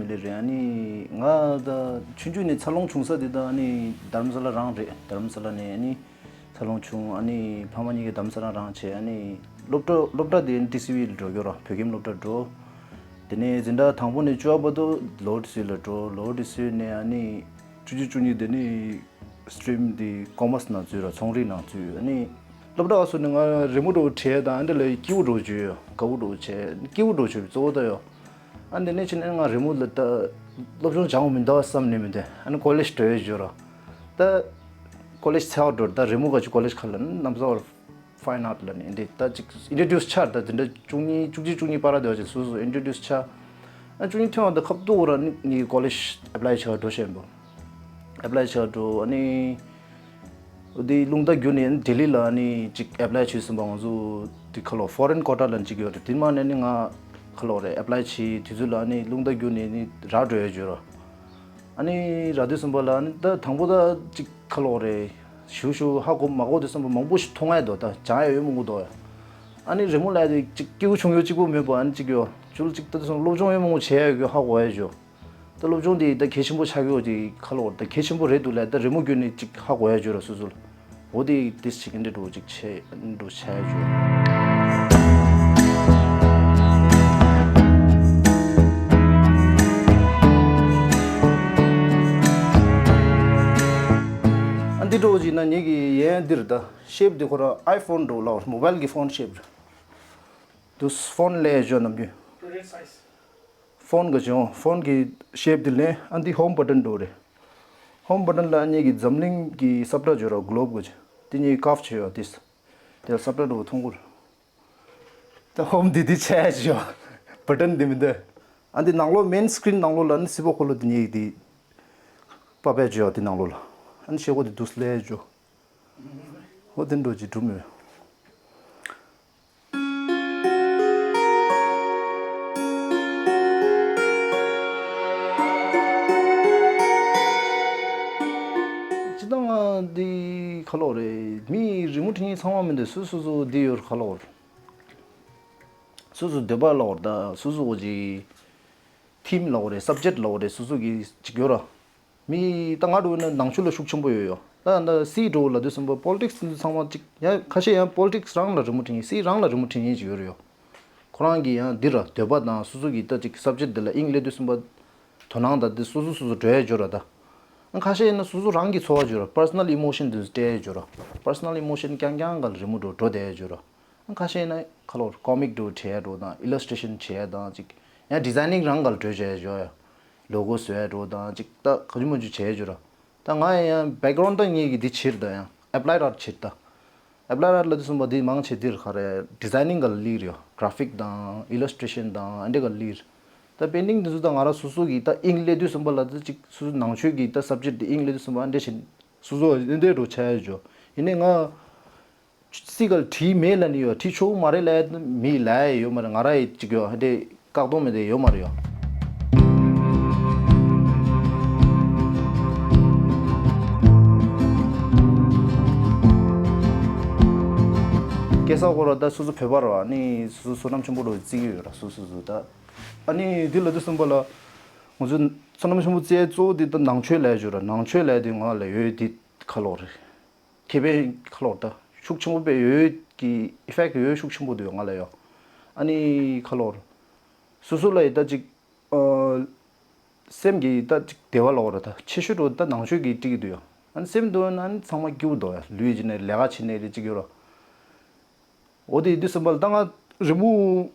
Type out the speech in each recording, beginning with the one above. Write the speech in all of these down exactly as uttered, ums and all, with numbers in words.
ལེ་རེད། ཨ་ནི་ང་ད་ཆུང་ཆུང་ནས་འཚར་ལོངས་བྱུང་ས་དེ་ད་ཨ་ནི་རྡ་རམ་ས་ལ་རང་རེད། རྡ་རམ་ས་ལ་ནས་ཨ་ནི་འཚར་ལོངས་བྱུང་། ཨ་ནི་ཕ་མ་གཉིས་ཀ་རྡ་རམ་ས་ལ་རང་བྱས། ཨ་ནི་སློབ་གྲྭ་སློབ་གྲྭ་དེ་ཨ་ནི་ཊི་སི་ཝི་ལ་འགྲོ་རྒྱུ་ར། བོད་ཁྱིམ་སློབ་གྲྭ་འགྲོ། དེ་ནས་འཛིན་གྲྭ་དང་པོ་ནས་བཅུ་པ་བར་དུ་ལོ་ཊི་སི་ཝི་ལ་འགྲོ། ལོ་ཊི་སི་ཝི་ནས་ཨ་ནི་བཅུ་གཅིག་བཅུ་གཉིས་དེ་ནི་སི་ཊི་རིམ་དེ་ཀོ་མར་སི་ནང་ཚུད་ར། ཚོང་རིག་ནང་ཚུད། ཨ་ནི་སློབ་གྲྭ་བ་སོ་ནས་ང་རི་མོ་འདྲ་བོ་བྲིས་དང་ཨ་འདྲ་ལ་སྐྱིད་པོ་འདྲ་བོ་བྱོས་ཡོད། དགའ་པོ་འདྲ་བོ་བྱས། སྐྱིད་པོ་འདྲ་བོ་བྱོས་པའི་གཙོ་བོ་ད་ཡོད། ཨ་འདི་ནས་ཕྱིན་ནས་ང་རི་མོ་ལ་ད་སློབ་སྦྱོང་སྦྱང་བ་མི་འདུག་བསམ་ནས་མི་འདུག་ཨ་ནི་ཀོ་ལེཇ་འགྲོ་ཡོད་བརྗོད་ར། ད་ཀོ་ལེཇ་འཚོལ་བ་འགྲོ། ད་རི་མོ་ག་ཅིག་ཀོ་ལེཇ་ཁ་ལ་ནི་རྣམ་གསར་བར་ཕའིན་ཨརཊ་ལ་ནི་འདི་ད་ཅིག་ཨིན་ཊྲོ་ཌིའུ་སི་ཆགས། ད་དེ་འདྲ་བཅུ་གཉིས་བཅུ་གཅིག་བཅུ་གཉིས་བར་དེ་བ་ཅིག་སོ་སོ་ཨིན་ཊྲོ་ཌིའུ་སི་ཆགས། ཨ་བཅུ་གཉིས་ཐོན་བ་ད་ཁབ་ཏུ་ར་ནི་ངའི་ཀོ་ལེཇ་ཨེབ་ལའི་བྱ་བ་འགྲོ་བཞིན་པོ། ཨེབ་ལའི་བྱ་བ་འགྲོ། ཨ་ནི་འོ་དེ་རླུང་རྟ་བརྒྱུད་ནས་ལྡི་ལི་ལ་ནི་ཅིག་ཨེབ་ལའི་བྱས་ཟིན་པ། ང་ཚོ་དེ་ཁ་ལོ་ཕོ་རེན་ཀོ་ཊ་ལ་ཅིག་ཡོད་རེད། དེ་མ་ནས་ནི་ང་ཁ་ལོ་རེད་ཨེབ་ལའི་བྱས། དུས་ཚོད་ལ་ནི་རླུང་རྟ་བརྒྱུད་ནས་ནི་རག་འགྲོ་ཡ་བརྗོད་ར། ཨ་ནི་རག་དུས་ཙམ་པ་ལ་ནི་ད་དང་པོ་ད་ཅིག་ཁ་ལོ་རེད་ཞུ་ཞུ་ཧ་གོ་མ་གོ་དུས་ཙམ་པ་མང་པོ་ཞིག་མཐོང་ཡ་འདུག་ད་སྦྱང་ཡ་ཡོད་མང་པོ་འདུག་ཨ་ནི་རི་མོ་ལ་དེ་ཅིག་སྐྱིད་པོ་བྱུང་ཡོད་གཅིག་པོ་མེད་པ། ཨ་ནི་ཅིག་ཡོད་ཅུ་ལ་ཅིག་ད་དུས་ཙམ་སློབ་སྦྱོང་ཡོད་མང་པོ་བྱས་ཡ་ཡོད་ཧ་གོ་ཡ་བརྗོད། ད་སློབ་སྦྱོང་དེ་ད་གལ་ཆེན་པོ་ཆགས་ཡོད་དེ་ཁ་ལོ་ད་གལ་ཆེན་པོ་རེད་འདུག་ལ། ད་རི་མོ་བརྒྱུད་ནས་ཅིག་ཧ་གོ་ཡ་བརྗོད་ར་སོ་སོ་ལ། འོ་དེ་དེ་ཞིག་འདྲ་འགྲོ་ཅིག་བྱས་འགྲོ་བྱས་ཡ་བརྗོད། ཨ་འདི་འགྲོ་ཅིག་ན་ངེད་ཀྱི་ཡན་འདིར་ད་ཤེབ་དེ་ཁོ་ར་ཨའི་ཕོན་འགྲོ་ལ་མོ་བལ་གི་ཕོན་ཤེབ་རེད། དུ་ཕོན་ལས་བརྗོད་ནམ་རྒྱུན། ཕོན་གྱི་བྱུང་ཕོན་གྱི་ཤེབ་དེ་ལེན། ཨ་འདི་ཧོམ་བ་ཊན་འགྲོ་རེད། ཧོམ་བ་ཊན་ལ་ཨ་ནི་གི་འཛམ་གླིང་གི་ས་བཀྲ་བརྗོད་ར་གོ་ལོབ་གི་དེ་གཉིས་ཀ་ཕ་བྱས་ཡོད་དེ། དེ་ལ་ས་བཀྲ་འགྲོ་མཐོང་གི་རེད། ད་ཧོམ་དེ་དེ་ཆ་ཡ་བྱས་ཡོད། བ་ཊན་དེ་མི་འདུག་ཨ་འདི་ནང་ལོགས་མེན་སི་ཀི་རིན་ནང་ལོགས་ལ་ཨ་ནི་སི་པོ་ཁོ་ལོ་དེ་གཉིས་དེ་པ་པའི་བརྗོད་ཡོད་དེ་ནང་ལོགས་ལ། ཨ་ནི་ཤེལ་སྒོ་དེ་དུས་ལས་བརྗོད། ཧོ་དེ་འགྲོ་ཅིག་གྲུབ་མེད། སྤྱིར་བཏང་འདི་ཁ་ལོ་རེད། མི་རི་མོ་འབྲི་མཁན་ཚང་མ་མི་འདུག་སོ་སོ་སོ་འདི་ཡོད་ཁ་ལོ། སོ་སོ་འདོད་པ་ལོ་རེད། ད་སོ་སོ་གོ་ཅིག་ཐིམ་ལོ་རེད། སབ་ཇེག་ལོ་རེད། སོ་སོ་གི་ཅིག་ཡོད་ར། མི་ད་ང་འགྲོ་ན་ནང་ཆོས་ལ་ཤུགས་ཆེན་པོ་ཡོད་ཡོད། ད་ད་སི་འགྲོ་ལ་དུས་ཙམ་པ་པོ་ལི་ཊིག་སི་ཚང་མ་ཅིག་ཡང་ཁ་ཤས་ཡང་པོ་ལི་ཊིག་སི་རང་ལ་རི་མོ་འབྲི་མཁན། སི་རང་ལ་རི་མོ་འབྲི་མཁན་ཅིག་ཡོད་རེད་ཡོད། ཁོ་རང་གི་ཡང་འདི་ར་འདོད་པ་དང་སོ་སོ་གི་ད་ཅིག་སབ་ཇེག་འདི་ལ་དབྱིངས་སླེབས་དུས་ཙམ་པ་དོ་སྣང་དང་འདི་སོ་སོ་སོ་སོ་འགྲོ་ཡ་ཡོད་ར། ད་ཁ་ཤས་ཡིན་ན་སོ་སོ་རང་གི་ཚོར་བ་ཡོད་ར། པར་སོ་ནལ་ཨི་མོ་ཤན་འདི་སྤྲད་ཡ་ཡོད་ར། པར་སོ་ནལ་ཨི་མོ་ཤན་རྐྱང་རྐྱང་ག་ལ་རི་མོ་འགྲོ་འགྲོ་བསྡད་ཡ་ཡོད་ར། ཁ་ཤས་ན་ཁ་ལོར་ཀོ་མིག་འདྲ་བྲིས་ཡ་འདྲ་དང་ཨི་ལ་སི་ཊྲེ་ཤན་བྱེད་ཡ་དང་ཅིག་ཡང་ཌི་ཛའི་ནིང་རང་ག་ལ་འགྲོ་བྱས་ཡོད་ཡ། ལོ་གོ་བཟོ་ཡ་འདྲ་དང་ཅིག་ད་ག་ཅུ་མ་ཅུ་བྱས་ཡོད་ར། ད་ང་ཡང་བེག་གྷ་རོན་ཌི་ད་ངེད་ཀྱི་འདི་ཕྱིར་ད་ཡང་ཨེབ་ལའེཌ་ཨརཊ་ཕྱིར་ད། ཨེབ་ལའེཌ་ཨརཊ་ལ་དུས་གསུམ་པ་འདི་མང་ཆེ་འདིར་ག་རེ་ཌི་ཛའི་ནིང་ག་ལ་ལིར་ཡོད། གྷ་ར་ཕིག་དང་ཨི་ལ་སི་ཊྲེ་ཤན་དང་ཨ་འདྲ་ག་ལ་ལིར། ད་པེན་ཊིང་འདི་ཚོ་ད་ང་རང་སོ་སོ་གི་ད་དབྱིངས་སླེབས་དུས་གསུམ་པ་ལ་ད་ཅིག་སོ་སོ་ནང་ཆོས་ཀྱི་ད་སབ་ཇེག་འདི་དབྱིངས་སླེབས་དུས་གསུམ་པ་ཨ་འདྲ་བྱས་སོ་སོ་འདི་འདྲ་འདྲ་ཆགས་ཡོད་འགྲོ། ཡིན་ནའི་ང་སི་ག་ལ་བྲིས་མེད་ལབ་ནི་ཡོད། བྲིས་ཆོག་མ་རེད་ལབ་མི་ལབ་ཡ་ཡོད་མ་རེད། ང་རང་ཡི་གཅིག་ཡོད་ཧ་དེ་བཀག་སྡོམ་མེད་དེ་ཡོད་མ་རེད་ཡོད། སྐྱེ་ས་ཁོ་ར་ད་སོ་སོ་བོད་པ་ར་ཨ་ནི་སོ་སོ་བསོད་ནམས་ཆེན་པོ་ར་བརྩི་གི་ཡོད་ར་སོ་སོ་སོ་ད། ཨ་ནི་འདི་ལ་དུས་གསུམ་པ་ལ་ང་ཚོ་བསོད་ནམས་ཆེན་པོ་བརྩི་གཙོ་བོ་འདི་ད་ནང་ཆོས་ལབ་ཡ་ཡོད་ར། ནང་ཆོས་ལབ་ཡ་དེ་ང་ལ་ཡོད་འདི་ཁ་ལོ་རེད། ཁེ་ཕན་ཁ་ལོར་ད་ཤུགས་ཆེན་པོ་དཔེ་ཡོད་ཀྱི་ཨི་ཕེག་ཡོད་ཤུགས་ཆེན་པོ་འདུག་ང་ལ་ཡོད། ཨ་ནི་ཁ་ལོར་སོ་སོ་ལ་ཡི་ད་ཅིག་ཨ་སེམས་ཀྱི་ད་ཅིག་བདེ་བ་ལོག་ར་ད་ཆེ་ཤོས་འགྲོ་ད་ནང་ཆོས་ཀྱི་སྤྲིག་གི་འདུག་ཡོད། ཨ་ནི་སེམས་འདུག་ན་ཨ་ནི་ཚང་མ་སྐྱིད་པོ་འདུག་ཡ། ལུས་ཀྱི་ནས་ལས་ཀ་བྱེད་ནས་རེ་ཅིག་ཡོད་ར། འོ་དེ་དུས་གསུམ་པ་ལ་ད་ང་རི་མོ་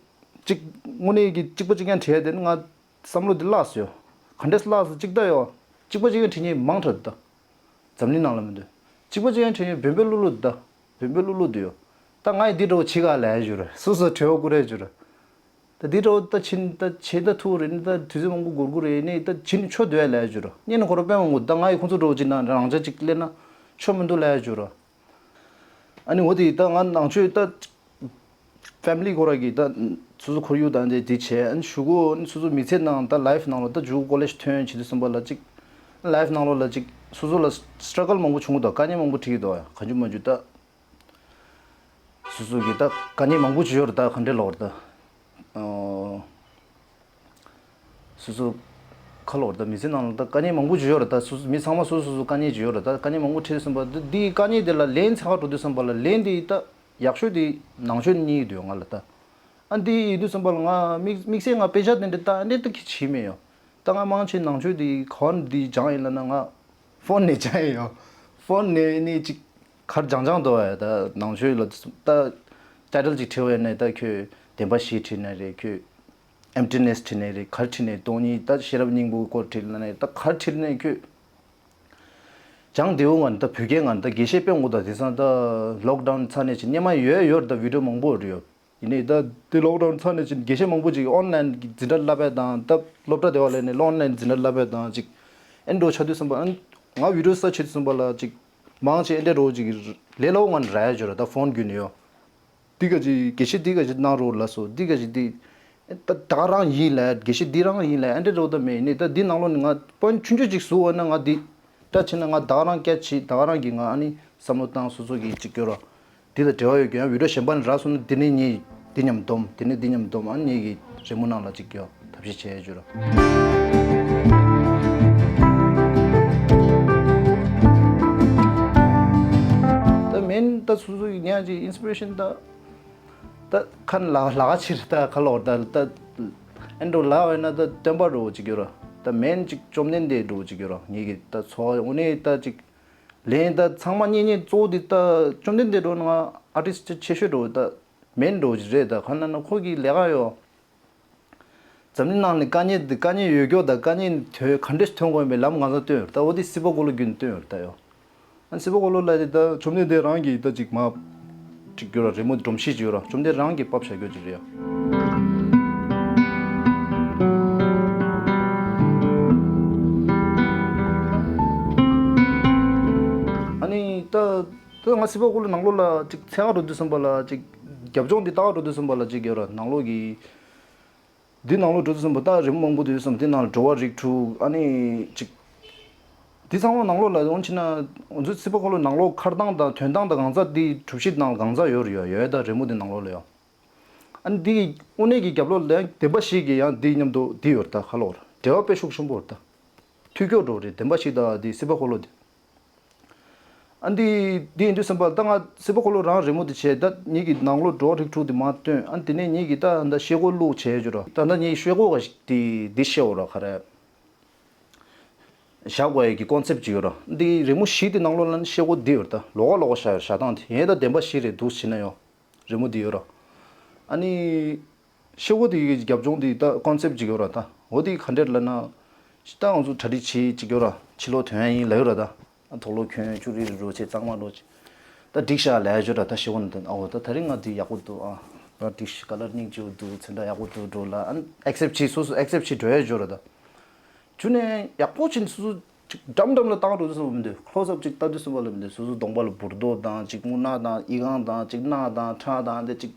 གཅིག་དངོས་གནས་ཀྱི་གཅིག་པ་གཅིག་རྐྱང་བྲིས་ཡ་དེ་ནི་ང་བསམ་བློ་དེ་བརླགས་སོང་ཡོད། ག་འདྲས་བརླགས་སོང་གཅིག་ད་ཡོད། གཅིག་པ་གཅིག་རྐྱང་བྲིས་མཁན་མང་དྲགས་འདུག་ད། འཛམ་གླིང་ནང་ལ་མི་འདུག་གཅིག་པ་གཅིག་རྐྱང་བྲིས་མཁན་བོན་པོའི་གླུ་གླུ་འདུག་ད། བོན་པོའི་གླུ་གླུ་འདུག་ཡོད། ད་ང་ཡི་འདི་འདྲ་བོ་བྱེད་ག་ལབ་ཡ་ཞུ་ར། སོ་སོ་བྲེལ་བ་བསྐུར་ཡ་ཞུ་ར། ད་འདི་འདྲ་བོ་ད་ཕྱིན་ད་བྱེད་ད་ཐུག་རེད་ནི་ད་དུས་ཚོད་མང་པོ་འགོར་གི་རེད་ནི་ད་ཕྱིན་ཆོ་འདོད་ཡ་ལབ་ཡ་ཞུ་ར། སྙན་ཁོ་ར་དཔེ་མང་པོ་ད་ང་ཡི་ཁོང་ཚོ་འདྲ་བོ་ཅིག་ན་རང་ཅག་ཅིག་སླེབས་ན་ཆོ་མི་འདུག་ལབ་ཡ་ཞུ་ར། ཨ་ནི་འོ་དེ་ད་ང་ནང་ཆོས་ད་ཕེ་མི་ལི་ཁོ་ར་གི་ད་སོ་སོ་ཁོར་ཡུག་དང་དེ་དེ་བྱས་ཨ་ནི་ཞུ་གོ་ཨ་ནི་སོ་སོ་མི་ཚེ་ནང་ད་ལའིཕ་ནང་ལ་ད་འཇུག་ཀོ་ལེཇ་ཐོན་བྱེད་དུས་གསུམ་པ་ལ་ཅིག་ལའིཕ་ནང་ལོགས་ལ་ཅིག་སོ་སོ་ལ་སི་ཊྲ་གལ་མང་པོ་བྱུང་གི་འདུག་དཀའ་ངལ་མང་པོ་འཕྲད་ཀྱི་འདུག་ཡ། གང་བྱུང་མང་བྱུང་ད་སོ་སོ་གི་ད་དཀའ་ངལ་མང་པོ་ཅིག་ཡོད་རེད། ད་ག་འདྲས་ལོག་རེད་ད། ཨོ། སོ་སོ་ ཁ་ལོ་ད་མི་ཚེ་ནང་ལ་ད་དཀའ་ངལ་མང་པོ་ཅིག་ཡོད་རེད། ད་སོ་སོ་མི་ཚང་མ་སོ་སོ་སོ་སོ་དཀའ་ངལ་ཅིག་ཡོད་རེད། ད་དཀའ་ངལ་མང་པོ་འཕྲད་དུས་ཙམ་པ་ད་འདི་དཀའ་ངལ་དེ་ལ་ལན་འཚོལ་ག་འགྲོ་དུས་ཙམ་པ་ལ་ལན་དེ་ད་ཡག་ཤོས་དེ་ནང་ཆོས་གཉིས་འདུག་ང་ལ་ད། ཨ་འདི་ཡིན་དུས་ཙམ་པ་ལ་ང་དམིགས་དམིགས་བསལ་ང་དཔེ་ཆ་དེ་འདྲ་ད་ཨ་འདྲ་ད་གི་བྱེད་མེད་ཡོད། ད་ང་མང་ཆེ་ནང་ཆོས་དེ་ག་བ་ནས་འདི་སྦྱངས་ཡིན་ལབ་ན་ང་ཕོན་ནས་སྦྱངས་ཡོད། ཕོན་ནས་ནི་ཅིག་གར་སྦྱང་སྦྱང་འདུག་བས། ད་ནང་ཆོས་ལ་ད་ཊའི་ཊལ་ཅིག་བྲིས་པ་ཡིན་ན་ད་ཁྱོད་བདེན་པ་བཞི་བྲིས་ནའི་རེད། ཁྱོད་ཨེམ་ཊི་ནེ་སི་བྲིས་ནའི་རེད། ག་རེ་བྲིས་ནའི་སྟོང་ཉིད་ད་ཤེས་རབ་སྙིང་པོའི་སྐོར་བྲིས་ལབ་ནའི་ད་ག་རེ་བྲིས་ནའི་ཁྱོད་སྦྱང་བདེ་བོ་ང་ད་བོད་སྐད་ང་ད་དགེ་བཤེས་དཔེ་ངོ་ད་དེང་སང་ད་ལོག་ཌའུན་ཚར་ནས་ཅིག་སྔོན་མ་ཡོད་ཡོད་ད་བི་ཌིའོ་མང་པོ་རེད་ཡོད། ཡིན་ནའི་ད་དེ་ལོག་ཌའུན་ཚར་ནས་ཅིག་དགེ་བཤེས་མང་པོ་ཅིག་ཨོན་ལན་གྱི་འཛིན་གྲྭ་བསླབ་པ་དང་ད་སློབ་གྲྭ་དེ་བ་ལས་ནས་ཨོན་ལན་འཛིན་གྲྭ་བསླབ་པ་དང་ཅིག་ཨེ་འགྲོ་ཆགས་དུས་ཙམ་པ་ཨ་ང་བི་ཌིའོ་ས་ཆ་དུས་ཙམ་པ་ལ་ཅིག་མང་ཆེ་ཨེ་འདྲ་རོ་ཅིག་ལས་སླ་བོ་ང་ར་ཡ་འབྱོར་ད་ཕོན་བརྒྱུད་ནས་ཡོད། འདི་ག་ཅིག་དགེ་བཤེས་འདི་ག་ཅིག་གནང་རོགས་ལ་སོ་འདི་ག་ཅིག་འདི་ད་ད་རང་ཡིན་ལ་དགེ་བཤེས་འདི་རང་ཡིན་ལ་ཨེ་འདྲ་རོ་ད་མེད་ནི་ད་འདི་ནང་ལོགས་ནས་ང་ཕོན་ཆུང་ཆུང་ཅིག་བཟོ་བ་ན་ང་འདི་ད་བྱས་ན་ང་ད་ག་རང་སྐད་ཆ་ད་ག་རང་གིས་ང་ཨ་ནི་བསམ་བློ་བཏང་སོ་སོ་གིས་ཅིག་སྐྱོར་རོགས། འདི་ལ་འབྲེལ་བ་ཡོད་ཀྱང་བི་ཌིའོ་གཞན་པ་ནས་རག་སོང་ན་འདི་ནས་ངས་འདི་མཉམ་སྡོམ་འདི་ནས་འདི་མཉམ་སྡོམ་ཨ་ནི་ངས་ཀྱི་རི་མོ་ནང་ལ་ཅིག་ཀྱོ་ཐབས་ཤེས་བྱས་ཡོད་ར། ད་མེན་ད་སོ་སོ་ཡི་ཉག་ཅིག་ཨིན་སི་པི་རེ་ཤན་ད་ད་ཁ་ལ་ལ་ཁ་ཕྱིར་ད་ཁ་ལོར་ད་ད་ཨེ་འགྲོ་ལ་བས་ན་ད་སྟོན་པ་འགྲོ་ཅིག་ཡོད་ར། ད་མེན་ཅིག་བཅོམ་ལྡན་འདས་འགྲོ་ཅིག་ཡོད་ར། ངས་ཀྱི་ད་ཚོ་བ་དངོས་གནས་ད་ཅིག་ལན་ད་ཚང་མ་རྙེད་རྙེད་གཙོ་བོ་འདི་ད་བཅོམ་ལྡན་འདས་འགྲོ་ན་ང་ཨར་ཊིསི་ཆེ་ཤོས་འགྲོ་ད་མེན་འགྲོ་ཅིག་རེད། ད་ག་ན་ན་ཁོ་གི་ལས་ཀ་ཡོད། འཛམ་གླིང་ནང་ནས་དཀའ་ངལ་འདི་དཀའ་ངལ་ཡོད་སྐྱོ་དང་དཀའ་ངལ་དོན་ག་འདྲས་ཐོན་དགོས་པའི་ལམ་ང་ཚོ་སྟོན་ཡོད་ད། འོ་དེ་སྲིད་པ་འཁོར་ལོ་བརྒྱུད་ནས་སྟོན་ཡོད་ད་ཡོ། ཨ་སྲིད་པ་འཁོར་ལོ་ལ་དེ་ད་བཅོམ་ལྡན་འདས་རང་གིས་ད་ཅིག་མ་ཅིག་གྱུར་ར་རི་མོ་སྒྲོམ་གཞི་ཅིག་ཡོད་ར། བཅོམ་ལྡན་རང་གིས་ཕབ་བྱ་རྒྱུ་ཅིག་རེད་ཡ། ཨ་ནི་ད་ད་ང་སྲིད་པ་འཁོར་ལོ་ནང་ལོགས་ལ་ཅིག་འཚོལ་ག་འགྲོ་དུས་ཙམ་པ་ལ་ཅིག་རྒྱབ་ལྗོངས་འདི་ལྟ་ག་འགྲོ་དུས་ཙམ་པ་ལ་ཅིག་ཡོད་ར་ནང་ལོགས་ཀྱི། འདི་ནང་ལོགས་འགྲོ་དུས་ཙམ་པ་ད་རི་མོ་མང་པོ་འདུག་ཙམ་འདི་ནང་ལ་འགྲོ་བ་རིགས་དྲུག་ཨ་ནི་ཅིག་འདི་ཚང་མ་ནང་ལོགས་ལ་འོང་ཕྱིན་ན་ང་ཚོའི་སྲིད་པ་འཁོར་ལོ་ནང་ལོགས་ཁར་སྟངས་དང་དོན་སྟངས་དང་གང་ཚ་འདི་གྲུབ་གཞི་ནང་ལ་གང་ཚ་ཡོད་རེད་ཡོད་ཡོད་ད་རི་མོ་འདི་ནང་ལོགས་ལ་ཡོད། ཨ་ནི་འདི་དངོས་གནས་ཀྱི་རྒྱབ་ལོགས་ལ་ཡང་བདེན་པ་བཞི་གི་ཡང་འདི་མཉམ་དུ་འདི་ཡོད་ད་ཁ་ལོར་འབྲེལ་བ་དཔེ་ཤུགས་ཆེན་པོ་རེད་ད། མཐུན་ཕྱོགས་འགྲོ་རེད་བདེན་པ་བཞི་ད་འདི་སྲིད་པ་འཁོར་ལོ་འདི། ཨ་འདི་འདི་ཡིན་དུས་ཙམ་པ་ད་ང་སྲིད་པ་འཁོར་ལོ་རང་རི་མོ་འདི་བྱས་ད་ངེད་ཀྱི་ནང་ལོགས་འགྲོ་བ་རིགས་དྲུག་འདི་མར་བཏོན་ཨ་འདི་ནས་ངེད་ཀྱི་ད་ད་ཤེལ་སྒོ་བླུགས་བྱས་ཡོད་ར། ད་ད་ངེད་ཤེལ་སྒོ་ག་ཞིག་འདི་འདི་ཤེལ་སྒོ་ར་ག་རེ་བཞག་དགོས་ཡས་ཀྱི་ཀོན་སེབ་ཅིག་ཡོད་ར། འདི་རི་མོ་བཞི་འདི་ནང་ལོགས་ལ་ནི་ཤེལ་སྒོ་འདི་ཡོད་ར། ད་ལོགས་ཀ་ལོགས་ཀ་བཞག་ཡོད་བཞག་སྟངས་འདི་ཡིན་ད་བདེན་པ་བཞི་རེད་འདུག་བྱས་ན་ཡོད། རི་མོ་འདི་ཡོད་ར། ཨ་ནི། ཤེལ་སྒོ་དེ་གི་རྒྱབ་ལྗོངས་དེ་ད་ཀོན་སེབ་ཅིག་ཡོད་ར་ད། འོ་དེ་ག་འདྲས་ལབ་ན། ད་ང་ཚོ་གྲ་སྒྲིག་བྱེད་ཅིག་ཡོད་ར། ཕྱི་ལོགས་ཐོན་ཡ་ཡིན་ལབ་ཡོད་ར་ད། ཨ་དོག་ལོག་གྱོན་ཆུ་རིལ་རོ་བྱེད་གཙང་མ་རོ་བྱེད། ད་འགྲིག་ཤག་ལབ་ཡ་ཡོད་ར་ད་ཤེལ་སྒོ་ནང་དུ་ཨ་འོ་ད་ད་རིང་ང་འདི་ཡག་པོ་འདུག་ཨ། ད་འགྲིག་ཤག་ཀ་ལར་སྙིང་རྗེ་པོ་འདུག་ཚོན་ཁྲ་ཡག་པོ་འདུག་འགྲོ་ལ་ཨ་ཨེག་སེབ་བྱེད་སོ་སོ་ཨེག་སེབ་བྱེད་འགྲོ་ཡ་ཡོད་ར་ད། བྱུང་ནས་ཡག་པོ་ཕྱིན་སོ་སོ་ཅིག་འགྲམ་འགྲམ་ལ་བཏང་འགྲོ་དུས་སོ་མི་འདུག་ཁོ་ལོ་སབ་ཅིག་ལྟ་དུས་སོ་བ་ལ་མི་འདུག་སོ་སོ་གདོང་པ་ལ་འབུར་རྡོག་དང་ཅིག་རྔུལ་ནག་དང་ཨི་ཁང་དང་ཅིག་རྣག་དང་ཁྲག་དང་འདི་ཅིག་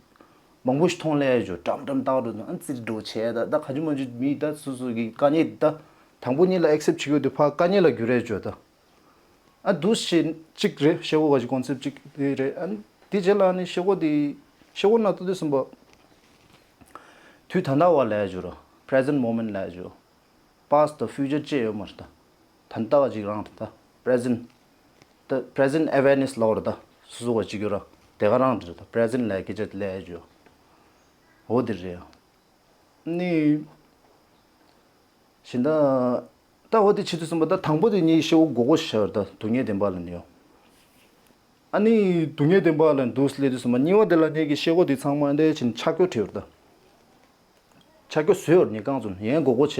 མང་པོ་ཞིག་མཐོང་ལས་ཡོད་འགྲམ་འགྲམ་བཏང་འགྲོ་དུས་ཨ་ཙིག་འགྲོ་བྱས་ད་ད་ག་ཅི་མ་ཅི་མི་ད་སོ་སོ་གི་དཀའ་ངལ་ད་དང་པོ་ཉིད་ལ་ཨེག་སེབ་བྱེད་དགོས་དུས་ཕར་དཀའ་ངལ་ལ་འགྱུར་རེ་བྱོས་ད་ཨ་འདུག་ཞེ་གཅིག་རེད་ཤེལ་སྒོ་ག་ཅིག་ཀོན་སེབ་ཅིག་རེད་རེད་ཨ་འདི་རྗེས་ལ་ཨ་ནི་ཤེལ་སྒོ་འདི་ཤེལ་སྒོ་ན་ལྟ་དུས་སོ་བ་དུས་ད་ལྟ་བ་ལས་ཡོད་ར་present moment་ལས་ཡོད། Past དང་Future་ཅེས་ཡོད་མ་རེད་ད། ད་ལྟ་བ་ཅིག་རང་རེད་ད། Present ད་Present Awareness་ལབ་རེད་ད། སོ་སོ་བ་ཅིག་ཡོད་ར། དེ་ག་རང་རེད་ད། Present་ལབ་སྐད་ཆ་ལབ་ཡོད། འོ་དེ་རེད། ནི། གཞན་ད། ད་འོ་དེ་བྱེད་དུས་ཙམ་པ་ད་དང་པོ་དེ་ངས་ཤེལ་སྒོ་སྒོར་སྒོར་བཞག་ཡོད་རེད་ད་སྡུག་བསྔལ་བདེན་པ་ལ་ནི་ཡོད། ཨ་ནི་སྡུག་བསྔལ་བདེན་པ་ལ་འདུག་སླེབས་དུས་ཙམ་པ་གཉིས་པ་དེ་ལ་ངས་ཀྱི་ཤེལ་སྒོ་དེ་ཚང་མ་འདི་བྱས་ནས་ཆག་སྐྱོ་བྲིས་ཡོད་རེད་ད། ཆ་སྐྱོ་བཟོས་ཡོད་ནི་རྐང་བཙུགས་ཡན་སྒོར་སྒོར་བྱས་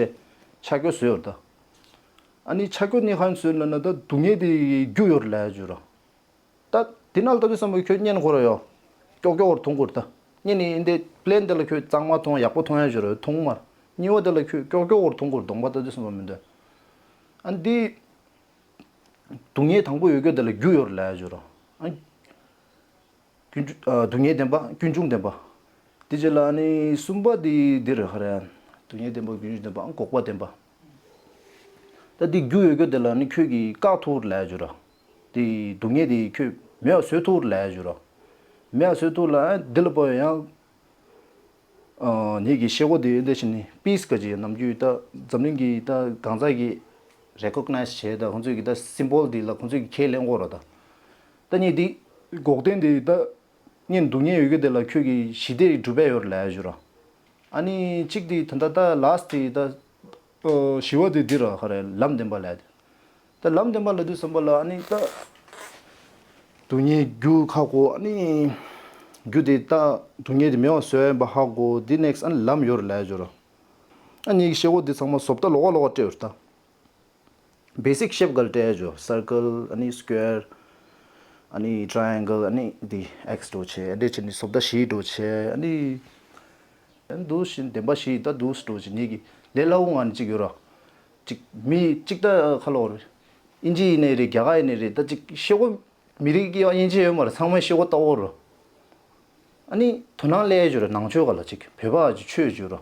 ཆ་སྐྱོ་བཟོས་ཡོད་ད། ཨ་ནི་ཆ་སྐྱོ་ནི་གང་བཟོས་ལབ་ན་ད་སྡུག་བསྔལ་དེ་རྒྱུ་ཡོད་རེད་ལབ་ཡ་ཅིག་ཡོད་ར། ད་དེ་ནང་ལ་ལྟ་དུས་ཙམ་པ་ཁྱོད་བརྙན་ཁོ་ར་ཡོད། ཀྱོག་ཀྱོག་བར་མཐོང་གི་རེད་ད། བརྙན་ནི་འདི་པི་ལེན་དེ་ལ་ཁྱོད་གཙང་མ་མཐོང་ཡག་པོ་མཐོང་ཡ་ཅིག་ཡོད་ར་མཐོང་མ་རེད། གཉིས་པ་དེ་ལ་ཁྱོད་ཀྱོག་ཀྱོག་བར་མཐོང་གི་རེད་གདོང་པ་ལྟ་དུས་ཙམ་པ་མི་འདོད། ཨ་འདི། སྡུག་བསྔལ་དང་པོ་ཡོད་རྒྱུ་དེ་ལ་རྒྱུ་ཡོད་རེད་ལབ་ཡ་ཅིག་ཡོད་ར། ཨ། ཀུན་འབྱུང་། ཨ། སྡུག་བསྔལ་བདེན་པ་ཀུན་འབྱུང་བདེན་པ། དེ་རྗེས་ལ་ནི་གསུམ་པ་དེ་འདི་རེད་ག་རེ། སྡུག་བསྔལ་བདེན་པ་ཀུན་འབྱུང་བདེན་པ་ཨ་འགོག་པ་བདེན་པ། ད་འདི་རྒྱུ་ཡོད་རྒྱུ་དེ་ལ་ནི་ཁྱོད་ཀྱིས་བཀག་ཐུབ་རེད་ལབ་ཡ་ཅིག་ཡོད་ར། དེ་སྡུག་བསྔལ་དེ་ཁྱོད་མེད་པ་བཟོ་ཐུབ་རེད་ལབ་ཡ་ཅིག་ཡོད་ར། མེད་པ་བཟོ་ཐུབ་ལ་ཨ་འདི་ལ་དཔག་ཡོད་ཡང་། ཨ་ངེད་ཀྱི་ཤེལ་སྒོ་དེ་འདི་བཞིན་ནི་པིས་ག་ཅིག་ནམ་རྒྱུན་ད་འཛམ་གླིང་གི་ད་གང་ཟག་གི་རེ་ཀོག་ནའི་ཛི་བྱས་ད་ཁོང་ཚོས་ཀྱི་ད་སིམ་བོལ་འདི་ལ་ཁོང་ཚོས་ཀྱི་ཁས་ལེན་དགོས་ར་ད། ད་ངེད་འདི་འགོག་བདེན་འདི་ད་ངས་སྡུག་བསྔལ་ཡོད་ཀྱི་དེ་ལ་ཁྱོད་ཀྱི་ཞི་བདེ་ཡི་སྒྲུབ་པ་ཡོད་ར་ལབ་ཡ་ཞུ་ར། ཨ་ནི་གཅིག་དེ་ད་ད་ད་ལཱ་སི་ཊི་དེ་ད་ཨོ་ཞི་བ་དེ་འདི་ར་ག་རེ་ལམ་བདེན་པ་ལབ་ཡ་དེ། ད་ལམ་བདེན་པ་ལབ་དུས་ཙམ་པ་ལ་ཨ་ནི་ད་སྡུག་བསྔལ་རྒྱུ་ཁ་གོ། ཨ་ནི་རྒྱུ་དེ་ད་སྡུག་བསྔལ་དེ་མེད་པ་བཟོ་ཡ་ཡིན་པ་ཧ་གོ། དེ་ནེག་སི་ཊི་ཨ་ནི་ལམ་ཡོད་ར་ལབ་ཡ་ཞུ་ར། ཨ་ནི་ཤེལ་སྒོ་དེ་ཚང་མ་བཟོ་ལྟ་ལོགས་ཀ་ལོགས་ཀ་སྤྲད་ཡོད་ར་ད། བེ་སིག་ཤེབ་ག་ལ་སྤྲད་ཡ་ཞུ་ར། སར་ཀལ། ཨ་ནི་སི་ཀུ་ཡར། ཨ་ནི་ཊ་རའི་ཨེང་གལ། ཨ་ནི་དེ་ཨེག་སི་འདྲ་བྱས། ཨ་འདྲ་བྱས་ནི་བཟོ་ལྟ་བཞི་འདྲ་བྱས། ཨ་ནི་ཨ་ནི་འདུག་བཞིན་བདེན་པ་བཞི་ད་འདུག་འདྲ་བྱས། ངེད་ཀྱི་ལས་སླ་བོ་ངང་ནས་གཅིག་ཡོད་ར། གཅིག་མི་གཅིག་ད་ཁ་ལོ་རེད། ཨིན་ཇི་ཡིན་ནའི་རེད། རྒྱ་གར་ཡིན་ནའི་རེད། ད་གཅིག་ཤེལ་སྒོ་མི་རིགས་ཀྱི་དབྱེ་འབྱེད་ཡོད་མ་རེད། ཚང་མས་ཤེལ་སྒོ་ལྟ་བོ་ར། ཨ་ནི་དོ་སྣང་སླེབས་ཡ་ཞུ་ར། ནང་ཆོས་ག་ལ་གཅིག་བོད་པ་ག་ཅིག་ཆོས་ཞུ་ར།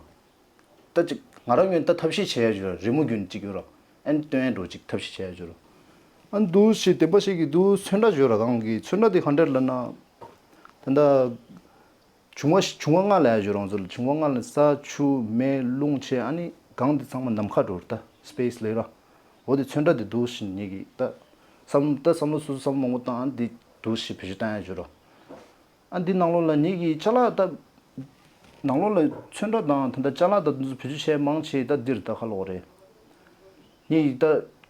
ད་ཅིག་ང་རང་ངོས་ད་ཐབས་ཤེས་བྱས་ཡ་ཞུ་ར། རི་མོ་རྒྱུན་གཅིག་ཡོད་ར། ཨན་སྟོན་འགྲོ་ཅིག་ཐབས་ཤེས་བྱས་ཡ་ཞུ་ར། ཨ་འདུག་ཞིག་བདེན་པ་ཞིག་གི་འདུག་ཚོན་ཁྲ་ཞུ་ར། གང་གི་ཚོན་ཁྲ་དེ་ག་འདྲ་ལབ་ན། ད་ལྟ་འབྱུང་བ་འབྱུང་བ་ལྔ་ལབ་ཡ་ཞུ་ར། ང་ཚོ་ལ་འབྱུང་བ་ལྔ་ལ་ས་ཆུ་མེ་རླུང་བྱས། ཨ་ནི་གང་དེ་ཚང་མ་ནམ་མཁའ་འགྲོ་ར། ད་སི་པེ་སི་ལབ་ར། འོ་དེ་ཚོན་ཁྲ་དེ་འདུག་ཞིག་ངེད་ཀྱི་ད་བསམ་ད་བསམ་བློ་སོ་སོ་བསམ་བློ་མང་པོ་བཏང་། ཨ་འདི་འདུག་ཞིག་བེད་སྤྱོད་བཏང་ཡ་ཞུ་ར། ཨ་འདི་ནང་ལོགས་ལ་ངེད་ཀྱི་ཅ་ལག་ད་ནང་ལོགས་ལ་ཚོན་ཁྲ་དང་ད་ལྟ་ཅ་ལག་ད་འདི་ཚོ་བེད་སྤྱོད་བྱས་མང་ཆེ་ད་འདིར་ད་ཁ་ལོག་རེད། ངེད་ཀྱི་ད་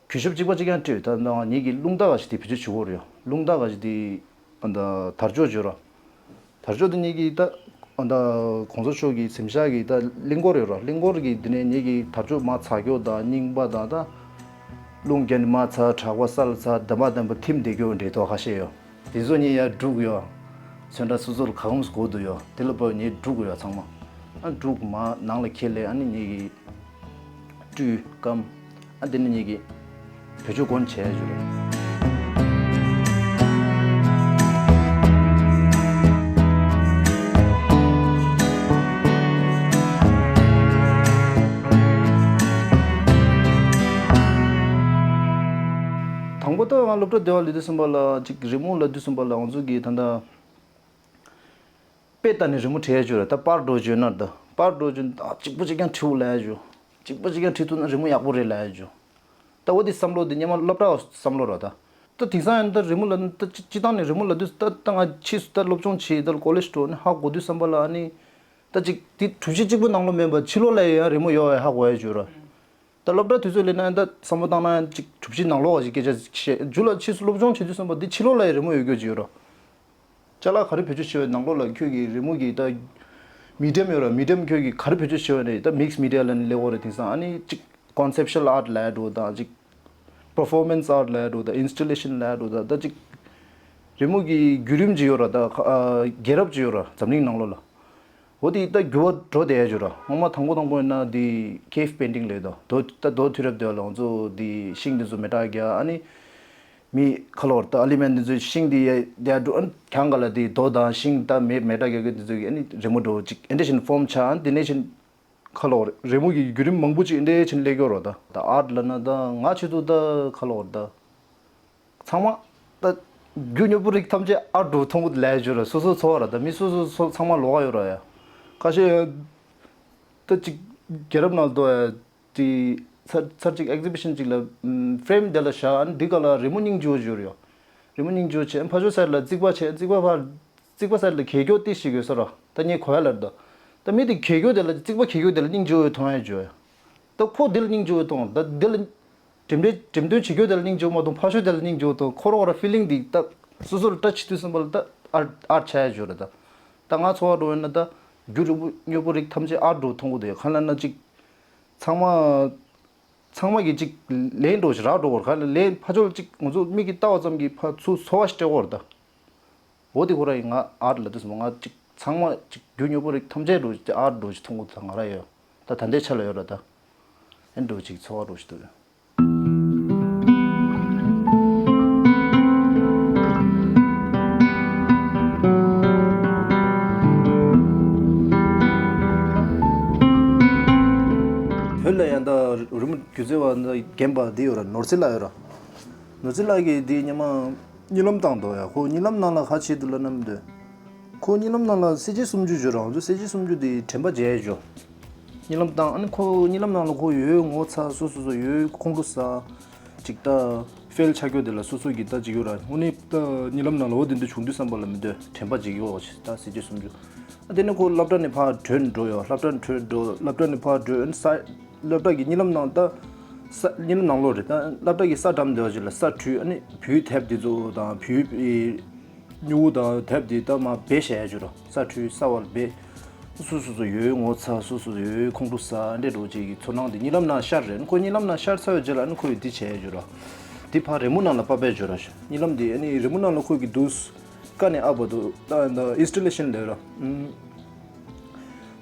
གུས་ཞབས་གཅིག་པ་གཅིག་རྐྱང་སྤྲད་ཡོད། ད་ནང་ངེད་ཀྱི་རླུང་རྟ་ག་ཞིག་དེ་བེད་སྤྱོད་བྱེད་དགོས་རེད་ཡ། རླུང་རྟ་ག་ཞིག་དེ་ཨ་ད་དར་ལྕོག་བརྗོད་ར། དར་ལྕོག་དེ་ངེད་ཀྱི་ད་ཨ་ད་གོང་ས་མཆོག་གི་གཟིམ་ཤག་གི་ད་གླིང་སྐོར་ཡོད་ར། གླིང་སྐོར་གི་དེ་ནས་ངེད་ཀྱི་དར་ལྕོག་མ་ཚ་སྐྱོ་དང་རྙིང་པ་དང་ད་རླུང་རྒྱུན་མ་ཚ་དྲེག་པ་ས་ལ་ཚ་འདམ་པ་འདམ་པ་ཐིམ་བསྡད་རྒྱུ་འདྲ་ཐོག་ཁ་ཤས་ཡོད། དེ་ཚོ་ངས་ཡར་བསྒྲུགས་ཡོད། ཚོན་ཁྲ་སོ་སོར་ག་གོམས་གོ་འདུག་ཡོད། དེ་ལ་བབ་ངས་བསྒྲུགས་ཡོད་ཚང་མ། ཨ་བསྒྲུགས་མ་ནང་ལ་ཁྱེར་ལས་ཨ་ནི་ངེད་ཀྱི་སྤྲུལ་སྐམ། ཨ་དེ་ནི་ངེད་ཀྱི་བེད་སྤྱོད་གོན་བྱས་ཡོད་རེད། དང་པོ་ད་ང་སློབ་གྲྭ་བསྡད་པ་ལ་དུས་ཙམ་པ་ལ་ཅིག་རི་མོ་ལ་དུས་ཙམ་པ་ལ་ང་ཚོ་གི་ད་ལྟ་དཔེ་ལྟ་ནས་རི་མོ་བྲིས་ཡ་ཅིག་ཡོད་རེད། ད་པར་འདྲ་བོ་ཅིག་ཡོད་ན། ད་པར་འདྲ་བོ་ཅིག་ཨ་གཅིག་པོ་གཅིག་རྐྱང་བྲིས་འོ་ལབ་ཡ་ཅིག་གཅིག་པོ་གཅིག་རྐྱང་བྲིས་ཐུབ་ན་རི་མོ་ཡག་པོ་རེད་ལབ་ཡ་ཅིག་ད་འོ་དེ་བསམ་བློ་དེ་སྔོན་མ་སློབ་གྲྭ་བ་བསམ་བློ་ར་ད། ད་དེང་སང་ཡང་ད་རི་མོ་ལ་ད་སྤྱི་བཏང་ནས་རི་མོ་ལ་དུས་ད་ད་ང་ཕྱིས་སུ་ད་སློབ་སྦྱོང་བྱས་ད་ཀོ་ལེཇ་འགྲོ་ནས་ཧ་གོ་དུས་ཙམ་པ་ལ་ཨ་ནི། ད་ཅིག་དེ་གྲུབ་ཆ་གཅིག་པུ་ནང་ལོགས་མིན་པར་ཕྱི་ལོགས་ལ་ཡང་རི་མོ་ཡོད་པ་ཧ་གོ་ཡ་ཅིག་ཡོད་ར། ད་སློབ་གྲྭ་དུས་ཚོད་སླེབས་ན་ད་བསམ་བློ་བཏང་ན་ཅིག་གྲུབ་ཆ་ནང་ལོགས་ཀྱི་སྐད་ཆ་བཤད་རྒྱུ་ལ། ཕྱིས་སུ་སློབ་སྦྱོང་བྱེད་དུས་ཙམ་པ་འདི་ཕྱི་ལོགས་ལ་ཡང་རི་མོ་ཡོད་རྒྱུ་ཅིག་ཡོད་ར། ཅ་ལག་ག་རེ་བེད་སྤྱོད་བྱེད་པའི་ནང་ལོགས་ལ་ཁྱོད་ཀྱི་རི་མོ་གི་ད་མི་ཌི་ཡམ་ཡོད་ར། མི་ཌི་ཡམ་ཁྱོད་ཀྱི་ག་རེ་བེད་སྤྱོད་བྱེད་པ་རེད། ད་མིག་སི་མི་ཌི་ཡ་ལ་ནི་སླེབས་ཡོད་རེད། དེང་སང་ཨ་ནི་ཅིག་ཀོན་སེབ་ཤལ་ཨར་ཊི་ལབ་ཡ་འདྲ་བོ་དང་ཅིག་པར་ཕོར་མན་སི་ཨར་ཊི་ལབ་ཡ་འདྲ་བོ་དང་ཨིན་སི་ཊ་ལེ་ཤན་ལབ་ཡ་འདྲ་བོ་དང་ད་ཅིག་རི་མོ་གི་བརྒྱུད་རིམ་ཅིག་ཡོད་ར། ད་ཨ་རྒྱལ་རབས་ཅིག་ཡོད་ར་འཛམ་གླིང་ནང་ལོགས་ལ། འོ་དེ་ད་འགྱུར་བ་འགྲོ་བསྡད་ཡ་ཅིག་ཡོད་ར། སྔོན་མ་དང་པོ་དང་པོ་ཡིན་ན་དེ་ཁེབ་པེན་ཊིང་ལབ་ཡ་ད་རྡོ་ད་རྡོ་དུས་རབས་དེ་བ་ལ་ང་ཚོ་དེ་ཤིང་དེ་ཚོ་མེ་སྲེག་རྒྱག་ཨ་ནི་མི་ཁ་ལོར་ད་ཨ་ལི་མེན་དེ་ཚོ་ཤིང་དེ་ཡ་དེ་ཡ་འགྲོ་ཨ་ནི་གྱང་ག་ལ་དེ་རྡོ་དང་ཤིང་ད་མེ་མེ་སྲེག་རྒྱག་གི་དེ་ཚོ་གི་ཨ་ནི་རི་མོ་འདྲ་བོ་ཅིག་ཨེ་འདྲ་བཞིན་ཕོམ་ཆགས། ཨ་ནི་དེ་ནས་བཞིན་ཁ་ལོར་རི་མོ་གི་བརྒྱུད་རིམ་མང་པོ་ཅིག་ཨེ་འདྲ་བཞིན་སླེབས་ཡོད་ར། ད་ད་ཨར་ཊི་ལབ་ན་ད་ང་ཆེད་དུ་ད་ཁ་ལོར་ད། ཚང་མ་ད་རྒྱུ་དངོས་པོ་རིགས་ཐམས་ཅད་ཨར་ཊི་འདྲ་བོ་མཐོང་གི་ལབ་ཡ་ཅིག་ཡོད་ར། སོ་སོའི་ཚོར་བ་ར། ད་མི་སོ་སོའི་ཚོ་ཚང་མ་ལོགས་ཀ་ཡོད་ར་ཡ། ཁ་ཤས་ད་ཅིག་རྒྱལ་རབས་ནང་དུ་ཡ་ཅིག་ཚར་ཚར་ཅིག་ཨེག་ཛི་བི་ཤན་ཅིག་ལ་ཕེ་རེམ་དེ་ལ་བཞག་ཨ་ནི་འདི་ག་ལ་རི་མོ་སྙིང་རྗེ་བོ་ཅིག་ཡོད་ར་ཡ། རི་མོ་སྙིང་རྗེ་བོ་བྱས་ཕར་ཕྱོགས་སའིཌ་ལ་རྩིག་པ་བྱས། རྩིག་པ་ཕར་རྩིག་པ་སའིཌ་ལ་གད་སྐྱོ་ཏི་ཞིག་ཡོད་ས་ར། ད་ངས་གོ་ཡ་ལར་ད། ད་མི་དེ་གད་སྐྱོ་དེ་ལ་རྩིག་པ་གད་སྐྱོ་དེ་ལ་སྙིང་རྗེ་བོ་མཐོང་ཡ་ཅིག་ཡོད་ཡ། ད་ཁོ་དེ་ལ་སྙིང་རྗེ་བོ་མཐོང་། ད་དེ་ལ་འགྲེམས་སྟོན་འགྲེམས་སྟོན་བྱེད་རྒྱུ་དེ་ལ་སྙིང་རྗེ་བོ་མ་མཐོང་། ཕར་ཕྱོགས་དེ་ལ་སྙིང་རྗེ་བོ་མཐོང་། ཁོ་རང་ར་ཕི་ལིང་དེ་ད་སོ་སོ་ལ་ཊ་ཆི་བྱེད་དུས་ཙམ་པ་ལ་ད་ཨར་ཨར་ཆགས་ཡ་ཅིག་ཡོད་ར་ད། ད་ང་ཚོར་བ་འདྲ་བོ་ཡིན་ན་ད་རྒྱུ་དངོས་པོ་དངོས་པོ་རིགས་ཐམས་ཅད་ཨར་འདྲ་བོ་མཐོང་གི་འདུག་ཡ། གང་ལབ་ན་ཅིག་ཚང་མ་ཚང་མ་གིས་ཅིག་ལན་འདྲ་བོ་ཞིག་རག་འགྲོ་གི་རེད། གང་ལབ་ལན་ཕར་ཕྱོགས་ལ་ཅིག་ང་ཚོ་མིག་གིས་ལྟ་བ་ཙམ་གྱིས་ཕར་ཚུར་ཚོར་བ་ཞིག་སྤྲད་ཀྱི་ཡོད་ར་ད། འོ་དེ་ཁོ་རང་ཡིན། ང་ཨར་ཊི་ལབ་དུས་ཙམ་པ་ང་ཅིག་ཚང་མ་ཅིག་རྒྱུ་དངོས་པོ་རིགས་ཐམས་ཅད་འདྲ་བོ་ཅིག་ཨར་འདྲ་བོ་ཅིག་མཐོང་གི་འདུག་ད་ང་རང་ཡོད་ད། ད་ལྟའི་ཆ་ལ་ཡོད་ར་ད། ཨེ་འདྲ་བོ་ཅིག་ཚོར་བ་འདྲ་བོ་ཞིག་འདུག་བོད་ལ་ཡང་ད་རི་མོ་སྒྱུ་རྩལ་བ་ད་རྒན་པ་འདི་ཡོད་ར། ནོར་རྩེ་ལགས་ཡོད་ར། ནོར་རྩེ་ལགས་ཀྱིས་འདི་སྔོན་མ་གཉིད་ལམ་བཏང་འདུག་ཡ། ཁོ་གཉིད་ལམ་ནང་ལ་ག་བྱེད་འདུག་ལབ་ན་མི་འདུག་ཁོ་གཉིད་ལམ་ནང་ལ་གསལ་བྱེད་སུམ་ཅུ་བརྗོད་ར། ང་ཚོ་གསལ་བྱེད་སུམ་ཅུ་དེ་དྲན་པ་བརྗེད་ཡས་བྱོས། གཉིད་ལམ་བཏང་། ཨ་ནི་ཁོ་གཉིད་ལམ་ནང་ལ་ཁོ་ཡོད་ངོ་ཚ་སོ་སོ་སོ་ཡོད་ཁོང་ཁྲོ་ཟ། ཅིག་ད་ཕེལ་ཆགས་རྒྱུ་དེ་ལ་སོ་སོ་གི་ད་ཅིག་ཡོད་ར། དངོས་གནས་ད་གཉིད་ལམ་ནང་ལ་འོ་དེ་འདྲ་བྱུང་དུས་ཙམ་པ་ལ་མི་འདོད་དྲན་པ་བརྗེད་ཡོད་ཅིག་ད་གསལ་བྱེད་སུམ་ཅུ། ཨ་དེ་ནས་ཁོ་སློབ་གྲྭ་ནས་ཕར་བྲོས་འགྲོ་ཡོད། སློབ་གྲྭ་ནས་བྲོས་འགྲོ། སློབ་གྲྭ་ནས་ཕར་བྲོས། ཨ་ནི་ས་སློབ་གྲྭ་གི་གཉིད་ལམ་ནང་ད་ས་གཉིད་ལམ་ནང་ལོགས་རེད། ད་སློབ་གྲྭ་གི་ས་འགྲམ་དེ་བ་ཅིག་ལ་ས་བྲུས། ཨ་ནི་བོའུ་དེབ་དེ་ཚོ་དང་བོའུ་སྨྱུ་གུ་དང་དེབ་དེ་ད་མར་སྦས་བཞག་ཡ་བྱོས་ར། ས་བྲུས་ས་བར་སྦས། སོ་སོ་སོ་ཡོད་ངོ་ཚ་སོ་སོ་ཡོད་ཁོང་ཁྲོ་ཟ་འདྲེ་འགྲོ་ཅིག་གི་ཚོར་སྣང་དེ་གཉིད་ལམ་ནང་ཤར་རེད། ཁོ་གཉིད་ལམ་ནང་ཤར་ཚར་བའི་རྗེས་ལ་ཨ་ནི་ཁོ་ཡི་འདི་བྱས་ཡ་བྱོས་ར། དེ་ཕར་རི་མོ་ནང་ལ་པ་ཕབ་བྱོས་ར། གཉིད་ལམ་དེ་ཨ་ནི་རི་མོ་ནང་ལ་ཁོ་གི་འདུག་ཀ་ནས་ཨ་བར་དུ་ད་ད་ཨིན་སི་ཊ་ལེ་ཤན་ལབ་ར། ཨུམ།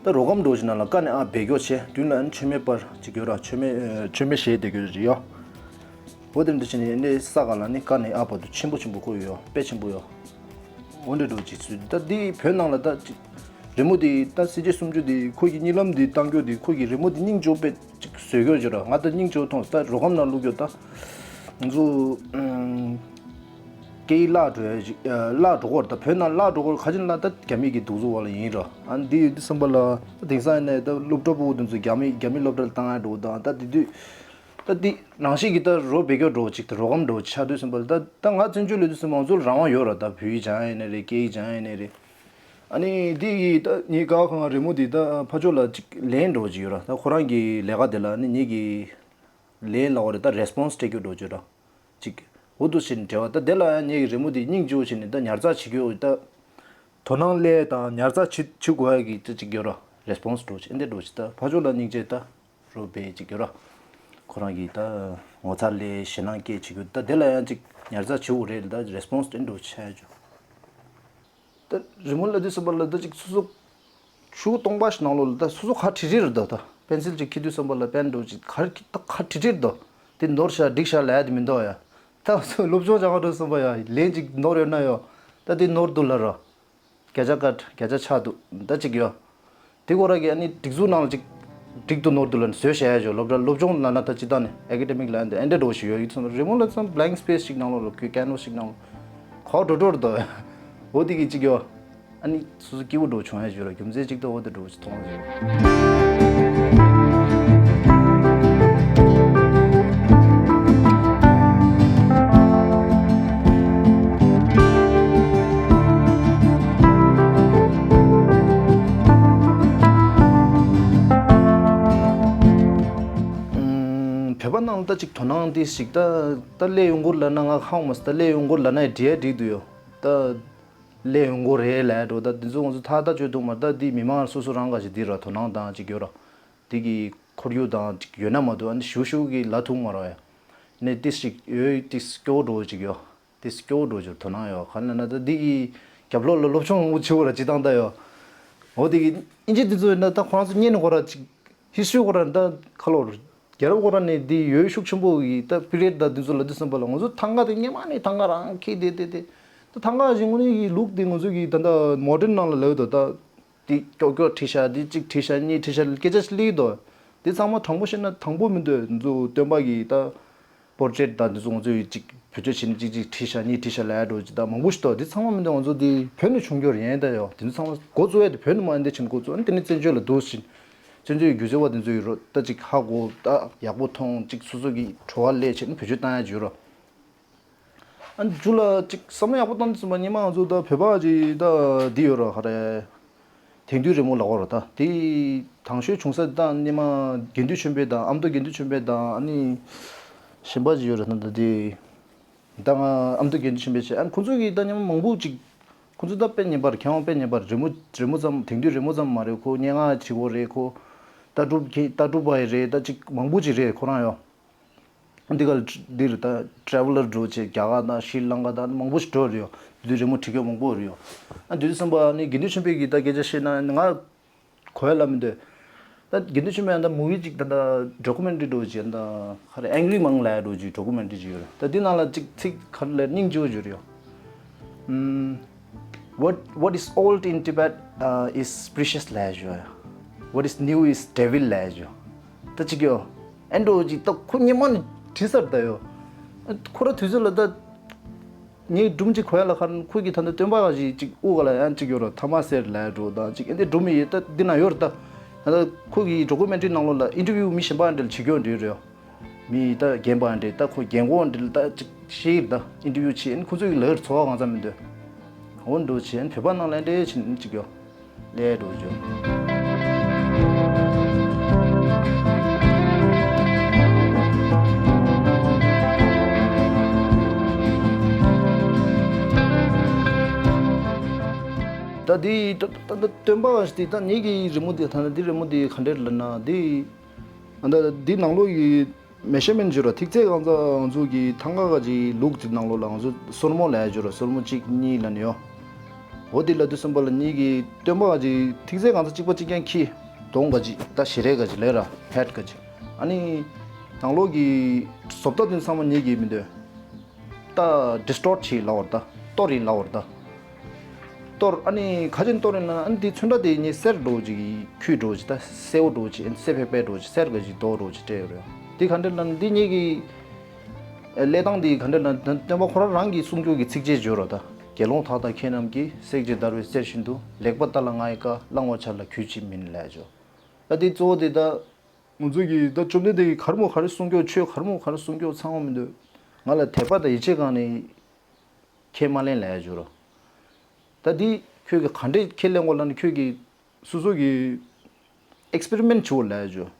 ད་རོ་སྒམ་འགྲོ་ཅིག་ནང་ལ་ཀ་ནས་ཨ་སྦས་སྐྱོར་བྱས། མདུན་ལ་ཨ་ནི་མཆོད་མེ་སྤར་ཅིག་ཡོད་ར། མཆོད་མེ་ཨ་མཆོད་མེ་ཞལ་དེ་གྱོན་ཅིག་ཡོད། འོ་དེ་འདྲ་བྱས་ནས་ཨ་ནི་ས་ག་ལ་ནི་ཀ་ནས་ཨ་བར་དུ་ཆེན་པོ་ཆེན་པོ་ཁོ་ཡོད། དཔེ་ཆེན་པོ་ཡོད། འོ་འདྲ་འགྲོ་ཅིག་ཚུལ། ད་འདི་བོད་ནང་ལ་ད་ཅིག་རི་མོ་དེ་ད་གསལ་བྱེད་སུམ་ཅུ་དེ་ཁོ་གི་གཉིད་ལམ་དེ་བཏང་སྐྱོར་དེ་ཁོ་གི་རི་མོ་དེ་སྙིང་རྗེ་པོ་དཔེ་ཅིག་བཟོས་སྐྱོར་བྱོས་ར། ང་ད་སྙིང་རྗེ་པོ་མཐོང་། ད་རོ་སྒམ་ནང་བླུགས་སྐྱོར་ད་ང་ཚོ་ཨུམ། སྐད་ཡིག་བརླག་འགྲོ་ཡ་ཅིག་ཨ་བརླག་འགྲོ་གི་རེད། ད་བོད་ནང་བརླག་འགྲོ་གི་རེད། ག་ཅི་ལ་ད་རྒྱ་མི་གི་གདུག་རྩུབ་འོག་ལ་ཡིན་ར། ཨ་འདི་ཡོད་དུས་ཙམ་པ་ལ་ད་དེང་སང་ཡིན་ནའི་ད་སློབ་གྲྭ་ཕྲུ་གུ་དེ་ཚོ་རྒྱ་མི་རྒྱ་མི་སློབ་གྲྭ་ལ་བཏང་ཡ་འགྲོ་དང་། ད་དེ་དུས་ད་འདི་ནང་བཞིན་གྱི་ད་རོ་སྦས་སྐྱོར་འགྲོ་ཅིག་ད་རོ་སྒམ་འགྲོ་ཆགས་དུས་ཙམ་པ་ལ་ད་ད་ང་བཙན་བྱོལ་ལ་ཡོད་དུས་ཙམ་པ་ང་ཚོ་ལ་རང་དབང་ཡོད་ར། ད་བོད་ཡིག་སྦྱང་ཡ་ཡིན་ནའི་རེད། སྐད་ཡིག་སྦྱང་ཡ་ཡིན་ནའི་རེད། ཨ་ནི་འདི་ཡི་ད་ངའི་ཀ་ཁང་རི་མོ་འདི་ད་ཕར་ཕྱོགས་ལ་ཅིག་ལན་འགྲོ་ཅིག་ཡོད་ར། ད་ཁོ་རང་གི་ལས་ཀ་དེ་ལ་ཨ་ནི་ངེད་ཀྱི་ལན་ལ་འོ་རེད། ད་རེ་སི་པོན་སི་སྤྲད་རྒྱུ་འགྲོ་ཅིག་ར། ཅིག་འུ་ཐུག་ཕྱིན་འབྲེལ་བ། ད་དེ་ལ་ཡང་ངེད་ཀྱི་རི་མོ་འདི་སྙིང་རྗེ་པོ་བྱས་ནས་ད་ཉར་ཚགས་བྱེད་རྒྱུ། ད་དོ་སྣང་སླེབས་དང་ཉར་ཚགས་བྱེད་བྱེད་དགོས་ཡ་གི་ད་ཅིག་ཡོད་ར། རེ་སི་པོན་སི་འགྲོ་ཅིག་ཨེ་འདྲ་འགྲོ་ཅིག་ད་ཕར་ཕྱོགས་ལ་སྙིང་རྗེ་ད་རོ་སྦས་ཅིག་ཡོད་ར། ཁོ་རང་གི་ད་ངོ་ཚ་སླེབས་ཞེད་སྣང་སྐྱེ་བྱེད་རྒྱུ། ད་དེ་ལ་ཡང་ཅིག་ཉར་ཚགས་བྱེད་དགོས་རེད། ད་རེ་སི་པོན་སི་ཨེ་འདྲ་ཆགས་ཡ་ཅིག་ད་རི་མོ་ལབ་དུས་ཙམ་པ་ལ་ད་ཅིག་སོ་སོ་ཤུགས་སྟོང་པ་ཞིག་ནང་ལོགས་ལ་ད་སོ་སོ་ཁ་ཁྲིག་ཁྲིག་རེད་འདུག་ད་པེན་སིལ་ཅིག་འཁྱེར་དུས་ཙམ་པ་ལ་པེན་འགྲོ་ཅིག་ཁ་ཁྲིག་ད་ཁ་ཁྲིག་ཁྲིག་རེད་འདུག་དེ་ནོར་ཤག་འགྲིག་ཤག་ལབ་ཡ་དེ་མི་འདུག་ཡ། ད་སོ་སློབ་སྦྱོང་སྦྱང་ག་འགྲོ་དུས་ཙམ་པ་ཡ་ལན་ཅིག་ནོར་ཡོད་ན་ཡོད། ད་དེ་ནོར་འདུག་ལབ་ར། བརྒྱ་ཆ་བཀག་བརྒྱ་ཆ་ཆག་འདུག་ད་ཅིག་ཡོད། དེ་ཁོ་རང་གི་ཨ་ནི་སྒྲིག་འཛུགས་ནང་ལ་ཅིག་སྒྲིག་ཏུ་ནོར་འདུག་ལབ་ནས་བཟོས་བཞག་ཡ་ཅིག་སློབ་གྲྭ་སློབ་སྦྱོང་ལབ་ན་ད་སྤྱིར་བཏང་ནས་ཨེ་ཀ་ཌེ་མིག་ལབ་ཡ་འདི་ཨེ་འདྲ་འགྲོ་བ་ཞིག་ཡོད། ཡིག་ཚང་རི་མོ་ལ་ཚང་བྷ་ལེང་སི་པེ་སི་ཞིག་ནང་ལོགས་ལ་ཁོའི་ཀེན་ཝ་སི་ཞིག་ནང་ལོགས་ཁོ་འགྲོ་འགྲོ་རེད་དོ། འོ་དེ་གི་ཅིག་ཡོད། ཨ་ནི་སོ་སོ་སྐྱིད་པོ་འགྲོ་བྱུང་ཡ་ཅིག་ཡོད་ར། རྒྱུ་མཚན་གཅིག་ད་འོ་དེ་འགྲོ་བ་ཞིག་མཐོང་ཡ་ཅིག་ཡོད། ཨུམ། བོད་པ་ནང་ལ་ད་ཅིག་དོ་སྣང་འདི་ཞིག་ད་ད་སླེབས་ཡོང་གི་རེད་ལབ་ན་ང་ཧ་གོ་མ་སོང་། ད་སླེབས་ཡོང་གི་རེད་ལབ་ན་ཡང་འགྲིག་ཡ་འགྲིག་འདུག་ཡོ། ད་སླེབས་ཡོང་གི་རེད་ལབ་འགྲོ། ད་འདི་ཚོ་ང་ཚོ་ཐག་ད་གཅོད་ཐུབ་མ་རེད། ད་འདི་མི་མང་སོ་སོ་རང་ག་ཞིག་འདི་ར་དོ་སྣང་དང་ཅིག་ཡོད་ར། འདི་གི་ཁོར་ཡུག་དང་ཅིག་ཡོད་ན་མ་གཏོགས་ཨ་ནི་ཞུ་ཞུ་གི་ལབ་ཐུབ་མ་རེད་ཡ། ནས་ཏིས་ཞིག་ཡོད་ཏིས་སྐྱོ་བོ་འགྲོ་ཅིག་ཡོད། ཏིས་སྐྱོ་བོ་འགྲོ་ཅིག་དོ་སྣང་ཡོད། ག་ལ་ན་ད་འདི་གི་རྒྱབ་ལོགས་ལ་སློབ་སྦྱོང་མང་པོ་བྱེད་དགོས་ར་ཅིག་དང་ད་ཡོད། འོ་དེ་གི་ཨིན་ཇི་འདི་ཚོ་ཡིན་ན་ད་ཁོ་རང་ཚོ་སྔོན་ནས་ཁོ་ར་ཅིག་ཧིས་ཊོ་རི་ཁོ་ར་ད་ཁ་ལོར་རྒྱལ་རབས་ཁོ་ར་ནས་འདི་ཡོད་ཤུགས་ཆེན་པོ་གི་ད་པི་རི་ཡོཌ་ད་འདི་ཚོ་ལ་འདི་བསམ་པ་ལ་ང་ཚོ་ཐང་ག་དེ་སྔོན་མ་ནས་ཐང་ག་རང་ཁྱེར་བསྡད་བསྡད་བསྡད། ད་ཐང་ག་ཞིག་དངོས་གནས་ཀྱི་ལུགས་དེ་ང་ཚོ་གི་ད་ལྟ་མོ་ཌན་ནང་ལ་ལབ་འདུག་ད་འདི་ཀྱོག་ཀྱོག་བྲིས་ཤག་འདི་གཅིག་བྲིས་ཤག་གཉིས་བྲིས་ཤག་སྐད་ཆ་ཞིག་སླེབས་འདུག་འདི་ཚང་མ་དྲང་པོ་བཤད་ན་དང་པོ་མི་འདུག་འདི་ཚོ་སྟོན་པ་གི་ད་པོར་ཊེཊ་དང་འདི་ཚོ་ང་ཚོ་ཡི་གཅིག་བེད་སྤྱོད་བྱས་ནས་གཅིག་གཅིག་བྲིས་ཤག་གཉིས་བྲིས་ཤག་ལབ་ཡ་འགྲོ་གཅིག་ད་མང་པོ་ཞིག་འདུག་འདི་ཚང་མ་མི་འདུག་ང་ཚོ་འདི་བོད་ནས་བྱུང་རྒྱུ་རེད་ཡིན་ད་ཡོ། འདི་ཚོ་ཚང་མ་འགོ་བཙུགས་ཡ་དེ་བོད་ནས་མ་ཡིན་ད་ཕྱིན་འགོ་བཙུགས་ཨ་ནི་དེ་ནས་བཙན་བྱོལ་ལ་འདུག་ཕྱིན། བཙན་བྱོལ་གྱི་སྒྱུ་རྩལ་བ་དེ་ཚོ་ཡི་རོ་ད་ཅིག་ཧ་གོ་ད་ཡག་པོ་མཐོང་ཅིག་སོ་སོ་གི་བྲོ་བ་ལས་བྱས་ནས་བེད་སྤྱོད་བཏང་ཡ་ཅིག་ཡོད་རོ། ཨ་ནི་མཇུག་ལ་ཅིག་བསམ་བློ་ཡག་པོ་བཏང་དུས་ཙམ་པ་སྔོན་མ་ང་ཚོ་ད་བོད་པ་ཅིག་ད་འདི་ཡོད་རོ་ཧ་རེ། དེང་དུས་རི་མོ་ལབ་དགོས་རོ་ད་དེ་དང་ཤོས་བྱུང་ས་ད་སྔོན་མ་དགེ་འདུན་ཆོས་འཕེལ་དང་ཨ་མདོ་དགེ་འདུན་ཆོས་འཕེལ་དང་ཨ་ནི་གཞན་པ་ཅིག་ཡོད་རོ་ད་ད་དེ། ད་ང་ཨ་མདོ་དགེ་འདུན་ཆོས་འཕེལ་བྱས་ཨ་ཁོང་ཚོ་གིས་ད་སྔོན་མ་མང་པོ་ཅིག་ཁོང་ཚོ་ད་དཔེ་ཉན་པར་མཁས་དབང་དཔེ་ཉན་པར་རི་མོ་རི་མོ་ཙམ་དེང་དུས་རི་མོ་ཙམ་མ་རེད། ཁོ་སྙན་ངག་བྲིས་ཡོད་རེད། ཁོ་ལྟ་གྲུབ་ཁྱེད་ལྟ་གྲུབ་པ་ཡི་རེད། ད་ཅིག་མང་པོ་ཅིག་རེད་ཁོ་རང་ཡོ། འདི་ག་འདིར་ད་ཊེ་ཝེ་ལར་འགྲོ་བྱས་རྒྱ་གར་དང་ཤྲི་ལང་ཀ་དང་མང་པོ་ཞིག་འགྲོ་རེད་ཡོ། དེ་དུས་རི་མོ་བྲིས་མཁན་མང་པོ་རེད་ཡོ། ཨ་དེ་དུས་བསམ་པ་ནི་དགེ་འདུན་ཆོས་འཕེལ་གྱིས་ད་སྐད་ཆ་བཤད་ན་ང་གོ་ཡ་ལ་མི་འདོད། ད་དགེ་འདུན་ཆོས་འཕེལ་ཡང་ད་མུ་བི་ཅིག་ད་ད་ཌོ་ཀུ་མེན་ཊ་རི་འགྲོ་བྱས་ད་ཧ་རེ་ཨེང་གི་རི་མང་ལབ་ཡ་འགྲོ་བྱས་ཌོ་ཀུ་མེན་ཊ་རི་ཅིག་ཡོད་རེད། ད་འདི་ནང་ལ་ཅིག་ཚིག་ཁ་ལ་སྙིང་རྗེ་པོ་ཡོད་རེད་ཡོ། ཨམ། What what is old in Tibet uh, is precious ལབ་ཡ་ཅིག་ཡོད། What is new is devil ལབ་ཡ་ཅིག་ཡོད། ད་ཅིག་ཡོད། ཨེ་འགྲོ་ཅིག་ད་ཁོ་སྔོན་མ་ནས་བྲིས་ཚར་ད་ཡོད། ཁོ་ར་དུས་ཚོད་ལ་ད་ ངའི་སྒྲུང་གཅིག་གོ་ཡ་ལ་ཁར་ཁོ་གི་ད་ལྟ་སྟོན་པ་ཞིག་གཅིག་དབུ་ག་ལ་ཡང་གཅིག་ཡོད་ར། ཐ་མ་སེར་ལ་འགྲོ་དང་གཅིག་ཨེ་འདི་སྒྲུང་མི་ཡོད་ད་འདི་ན་ཡོད་ར། ད་ད་ཁོ་གི་ཌོ་ཀུ་མེན་ཊ་རི་ནང་ལོགས་ལ་ཨིན་ཊར་བིའུ་མི་གཞན་པ་འདྲ་ལ་བྱེད་རྒྱུ་འདྲ་ཡོད་ར། མི་ད་རྒན་པ་འདྲ་ད་ཁོ་རྒན་གོག་འདྲ་ལ་ད་གཅིག་ཤེས་ད་ཨིན་ཊར་བིའུ་བྱེད་ཨེ་ཁོ་ཚོ་གི་ལ་འཚོ་བ་གང་ཚ་མི་འདུག་འོ་འགྲོ་བྱེད་ཨེ་བོད་པ་ནང་ལ་འདྲ་བྱེད་གཅིག་ཡོད། ལས་འགྲོ་རྒྱུ། ད་འདི་ད་ད་ད་སྟོན་པ་ཞིག་འདི་ད་ངེད་ཀྱི་རི་མོ་འདི་ད་ད་འདི་རི་མོ་འདི་ག་འདྲ་ལབ་ན་འདི་ད་འདི་ནང་ལོགས་ཀྱི་མེ་ཤར་མེན་ཊི་བརྗོད་ར་ཐིག་ཚད་གང་ཚ་ང་ཚོ་གི་ཐང་ག་ག་ཅིག་ལུགས་ཀྱི་ནང་ལོགས་ལ་ང་ཚོ་སོར་མོ་ལབ་ཡ་བརྗོད་ར་སོར་མོ་གཅིག་གཉིས་ལབ་ནི་ཡོད། འོ་དེ་ལབ་དུས་ཙམ་པ་ལ་ངེད་ཀྱི་སྟོན་པ་ག་ཅིག་ཐིག་ཚད་གང་ཚ་གཅིག་པ་གཅིག་རྐྱང་ཁྱི་གདོང་ག་ཅིག་ད་ཞལ་རས་ག་ཅིག་ལབ་ར་ཧེཌ་ག་ཅིག་ཨ་ནི་ནང་ལོགས་ཀྱི་བཟོ་ལྟ་དེ་ཚང་མ་ངེད་ཀྱི་མི་འདོད། ད་ཌིས་ཊོརཊ་བྱས་ལབ་པ་རེད་ད། གཏོར་ཡིན་ལབ་པ་རེད་ད། གཏོར་ཨ་ནི་ག་ཅིག་གཏོར་ཡིན་ན་ཨ་ནི་དེ་ཚོན་ཁྲ་དེ་ངས་སེར་འདྲ་བོ་ཅིག་ཁྱུས་འདྲ་བོ་ཅིག་ད་སེར་པོ་འདྲ་བོ་ཅིག་ཨ་ནི་སེར་ཕེ་ཕེ་འདྲ་བོ་ཅིག་སེར་ག་ཅིག་རྡོ་འདྲ་བོ་ཅིག་སྤྲད་ཡོད་རེད། དེ་ག་འདྲ་ལབ་ན་འདི་གཉིས་ཀྱི་ཨ་ཀླད་སྟངས་འདི་ག་འདྲ་ལབ་ན་སྟོན་པ་ཁོ་རང་རང་གི་གསུང་སྐྱོར་གྱི་ཚིགས་བཅད་བརྗོད་རོགས་ད། དགེ་སློང་དག་དང་མཁས་རྣམས་ཀྱིས། བསྲེགས་བཅད་བརྡར་བའི་གསེར་བཞིན་དུ། ལེགས་པར་བལྟ་ལ་ང་ཡི་བཀའ། བླང་བར་བྱ་ལ་གུས་ཅིས་མིན་ལབ་བརྗོད། ད་འདི་གཙོ་བོ་འདི་ད། ང་ཚོ་གི་ད་བཅོམ་ལྡན་འདས་ཀྱིས་ག་རེ་མོ་ག་རེ་གསུང་སྐྱོར་ཆོས་ག་རེ་མོ་ག་རེ་གསུང་སྐྱོར་ཚང་བ་མི་འདུག་ང་ལ་དད་པ་དང་ཡིད་ཆེས་གང་ནས་ཁས་མ་ལེན་ལབ་ཡ་བརྗོད་རོགས། ད་འདི་ཁྱོད་ཀྱིས་ག་འདྲས་ཁས་ལེན་དགོས་ལབ་ན་ཁྱོད་ཀྱིས་སོ་སོ་གི་ཨེག་སི་པེ་རི་མེན་ཊི་བྱེད་དགོས་ལབ་ཡ་བརྗོད།